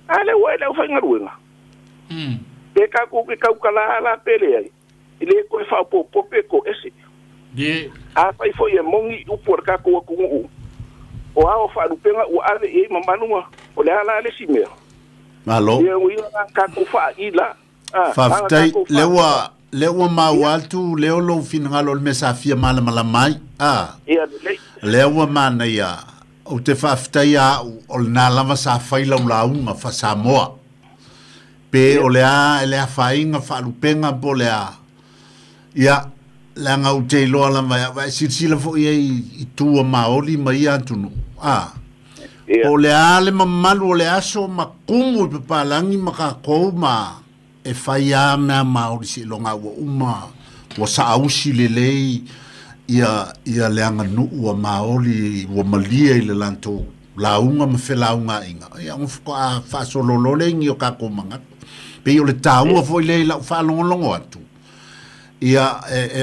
A le ua e le whaingaruenga. Pe kākou ke kaukala ala pele ai. I le koe whaopopope ko ese. Ye. A whai foi e mongi upu o le kākou atunuu. O ao whaalupenga ua ave i mamalunga. O le ala ale si mea. Malo. Ia uia ngā kākou whaa i la. Whawhitai, lewa mau atu, leo lou finangalo o le mea sa fia malamalamai. Ia, lelei. Lewa mana ia. O te whawhitai a o le nā lava sa whai lau launga whasamoa. Pe o le a, e le a whainga, whaalupenga po le a. Ia, le anga u te iloa lava ia, vai silasila foi ai i tua maoli ma ia atunu. O le a le mamalu o le aso ma kumu i papalangi ma kākou ma e whai a mea maoli si ilonga ua uma, ua saausi lelei ia le anga nuu a maoli ua malia i le lantou launga ma felaunga inga. Ia ngofuko a faasololo ingi o kākou mangatu. Pe o le tāua foi le lau whaalongolongo atu. Ia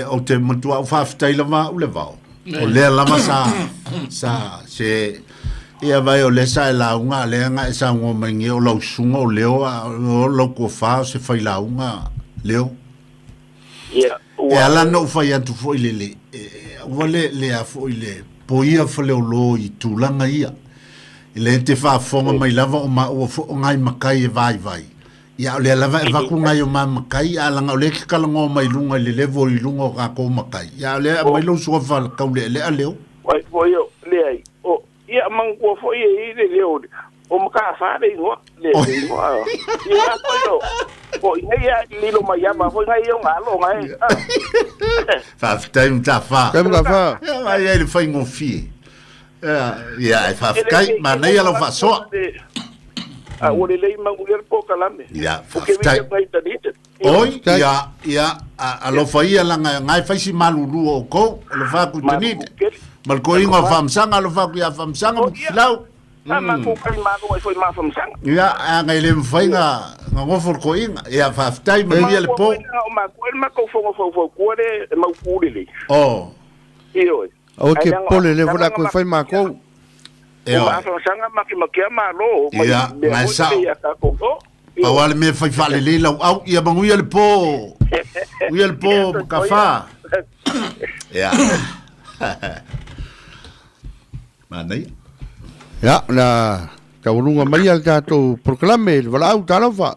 o te matua au whaaftai lava u le vao. O lea lava sa se ia vai o le sa e launga lea nga e sa ngoma ingi o lau sunga o leo o lau kofā o se whai launga leo. Ia. E ala no whai atu foi le le ua le a foi le po ia whaleo lo i tūlanga ia. I le te whaafonga mai lava o ma ua fo o ngai makai e vai vai. Ia o le lava e vaku ngai o ma makai a langa o le ke kalango mai lunga i le levo i lunga o kākou makai. Ia o le a mai lau sua whalakau le lea leo. Wai foi o le ai. O ia mangua foi e i le leo. O maka whare ingoa. Le ingoa. Ia foi o. O ingai a lilo mai ama foi ngai o ngalo ngai. Whawhitai mta wha. Kai mta wha. Ia mai ai le whai ngofie. Ia e whawhitai ma nei alo whasoa. Ua le lei mangulia le pōkalame. Ia, whawhitai. Oi, ia, alofa ia langa ngai whaisi malulua o kou, alofa ku tanite. Malko ingo whamsanga, alofa ku ia whamsanga, mkilau. A mako kai malo ai foi mawhamsanga. Ia, a ngai le mwhai nga ngofo ko inga. Ia, whawhitai manuia le pō. O mako, el mako whongo whau kuare, e mau kūrele. O. Io. O ke pole le vola koe whai mako. E oi. Mawhamsanga maki makia malo. Ia, ngai sao. Pawale me whai whalele lau au, ia manguia le pō. Uia le pō, ka wha. Ia. Mānei. Ia, na taulunga mai al tātou proklame, le walau talofa.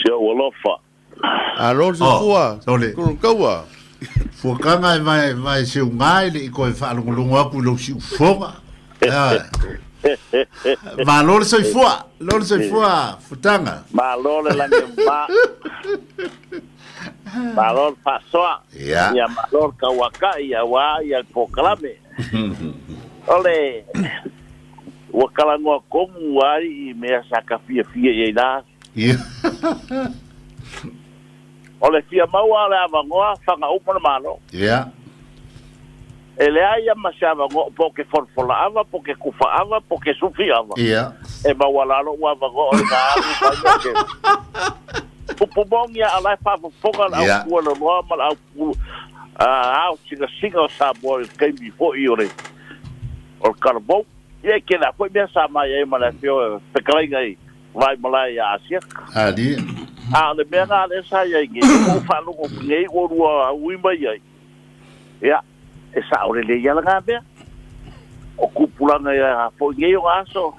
Sia walofa. Alo se fua, kolokaua. Fuakanga e vai se ungai le i koe whaalongolongo aku i lau si ufonga. Ma lole soi fua, futanga. Ma lole lange ma. Ma lole pasoa. Ia ma lole kawaka, ia wā, ia proklame. Ole, ua kalangoa komu ai i mea sa ka fia fia i la. Ia. Ole fia maua le avangoa, whanga upana malo. Ia. E le aia ma se avangoa, po ke forfola ava, po ke kufa ava, po ke sufi ava. Ia. E maua lalo ua avangoa o le ngā alu mai o ke. Pupumongia alai whafafonga la au kua le loa ma la au kua. Au singa singa o sa moa i keimi foi o le. O le karabou, ia ke la foi mea sa mai ai ma le fio fekalaiga i vai malai ia Asia. Ali. A o le mea lena lea sa i ai nei, ua ou faalogo atu nei ua lua ui mai ai, ia, e sao lelei lava lena mea. O tupulaga ia foi nei o na aso,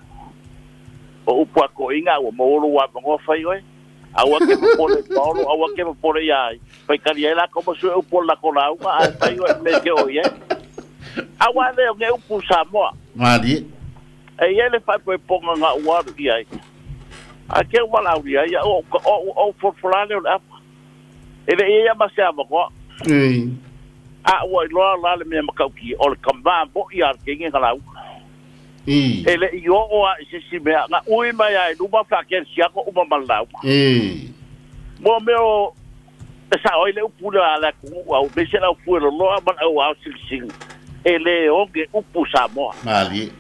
o upu a toeaiina a ua maua lou avanoa fai oe. Aua e te popole i paolo, aua e te popole ia ai. Faitalia ai latou ma sue upu o le latou lauga, ae fai oe i le mea e te oo i ai. Aua e le o nei upu Samoa. Malie. E i ai le faaipoipoga na ou alu i ai, ae te u valaaulia ai au, o ou folafola lea o le apa. E le i ai lava ma se avanoa. A ua iloa la le mea matautia, o le tama moi a le teine na lauga. E le i oo lava i se isi mea, na ui mai lava i luma faakelesiano uma ma le lauga. Mo mea o e sao ai le upu lea a le atunuu au, aemaise le au fueloloa ma le au ao silisili, e le oge upu Samoa. Malie.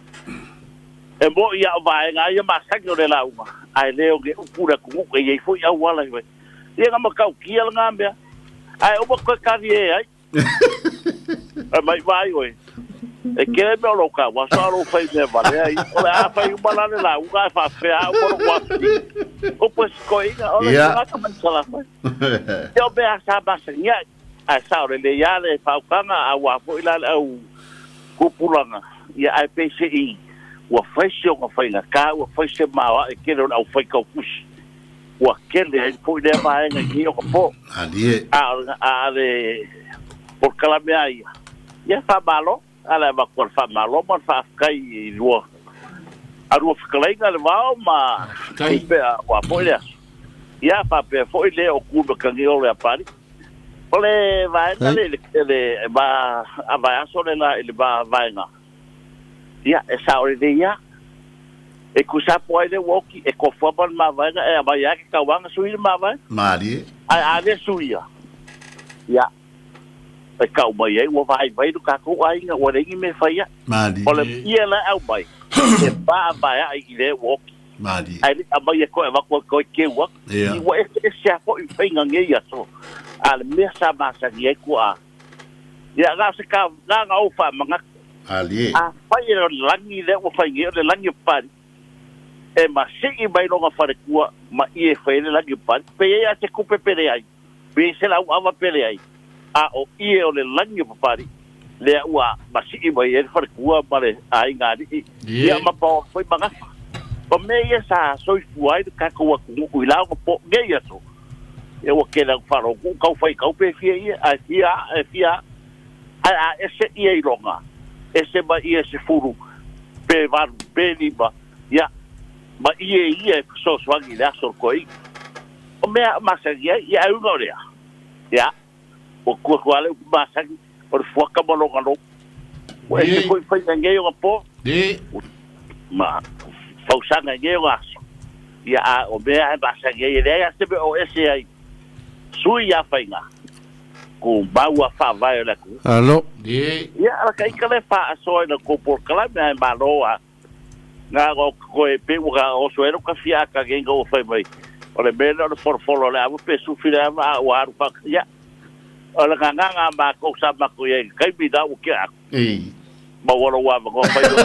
E moi lava o vaega lava ia masani o le lauga, ae le oge upu le atunuu, e i ai foi auala e fai. Ia na matautia lena mea, ae uma toe talie ai. E mai vai oe. E kele mea o lou tauaso a o lou fai mea valea ia. O le a fai uma la le lauga ae faapefea a uma lou afifio. Upu e sikoiina, o le tagata mai Salafai. Ia o mea sa masani ai. Ae sao lelei lava le faautaga aua foi la le au tupulaga. Ia ae pei se i ua fai si ona faigata, ua fai se maoae tele o le au fai tautusi. Ua tele ai foi lea vaega i nei ona po. Malie. A o le polokalame lava ia, ia faamalo, a le avatu o le faamalo ma le faafetai i lua a lua fetalaiga le vao ma pea ua foi le aso. Ia faapea foi le o ku ma tangi o le apali. O le vaega le le va a vaiaso le la i le va vaega. Ia, e sao lelei lava. E tusa po ai le ua oti, e tofu lava le mavaega, e aumai lava ke tauaga sui le mavaega. Malie. Ae a le suia, ia, e tau mai ai ua vaivai lo tatou aiga, ua leai ni mea e fai ai. Malie. O le ia la e aumai, e vaavaea'i i le ua oti. Malie. Ae le i aumai e toe avatu ai toe teu atu. Ia. Ua eseese lava foi faiga nei aso, a o le mea sa masani ai tuaa. Ia, na o se ka, na na ou faamanatu. Alie. Afai e o le lagi lea ua fai nei, o le lagi o Papalii, e masii mai lona faletua ma ie e fai ai le lagi o Papalii. Pe i ai lava se tupe pe leai, pe i ai se lauava pe leai, a o ie o le lagi o Papalii lea ua masii mai ai le faletua ma le aiga alii, ia ma paoa foi ma gafa. O mea ia sa soifua ai le tatou atunuu i la ona po nei aso, Ia ua tele atu faalogo tau fai tau pe fia ia, ae fia a, e fia a. Ae a ese ia i loga, ese mai ia 10, pe 8, pe 5, ia, ma ie ia e fesoasoani i le aso o le toeaina. O mea a masani ai, ia ae uga o lea, ia, ua tua atu lava le upu masani, o le fuata ma lona lou. Ua ese foi faiga i nei ona po, ma fausaga i nei ona aso. Ia, a o mea e masani ai, e leai lava se mea o ese ai, sui ia faiga, tumau a faavae o le atunuu. Alo. Ia, ala ka ika le faasoa i la tou polokalame ae malo a na o koe pe ua ka oso ai lo ka fia aka nge inga ua fai mai. O le mea lea o le folofolo o le ava pe sufi le ava a ua alu fa ia. O le nganganga a makou sa makou i ai i le taimi la ua tea atu. Maua lou avanoa fai oe.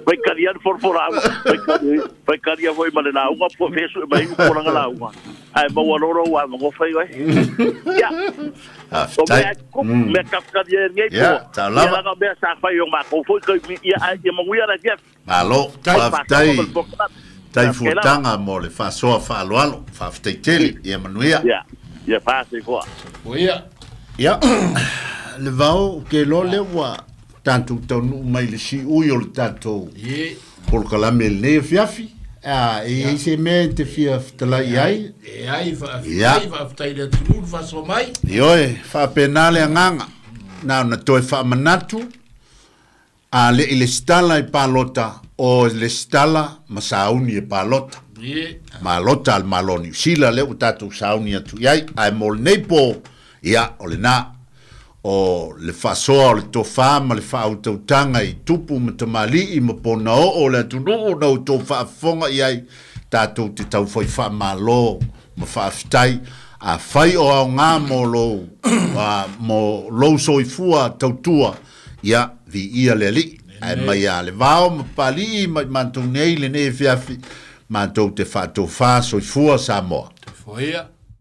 Fai kalia le folofolo ava, fai kalia, fai kalia foi ma le lauga, po fea sue mai upu o lana lauga. Ae maua loa lou avanoa fai oe. Ia. O mea e tutupu, mea tafutalia e lenei po. Ia, tau lava. Ia leaga o mea sa fai e o matou foi taimi, ia ae ia manuia le afiafi. Malo, faafetai tai fuataga mo le faasoa faaaloalo. Faafetai tele, ia manuia. Ia, ia faasoa. Ia. Ia, le vao, ou te iloa lea ua tatou taunuu mai i le siui o le tatou polokalame i lenei afiafi. A, e i ai se mea e te fia fetalai i ai? E ai, faafetai, faafetai i le atunuu le faasoa mai. Ioe, faapena le agaga. Na ona toe faamanatu, a le i lesitala i palota, o lesitala ma sauni e palota. Malota a le Malo o Niu Sila lea ua tatou sauni atu i ai. Ae mo lenei po, ia, o lena. O le faasoa o le tofa ma le faautautaga i tupu ma tamalii ma ponaoo o le atunuu na outou faafofoga i ai, tatou te taufai faamalo ma faafetai. Afai o aoga mo lou, mo lou soifua tautua, ia, viia le Alii. Ae mai a le vao ma Papalii ma i matou nei i lenei afiafi, matou te faatofā soifua Samoa. Soifua ia.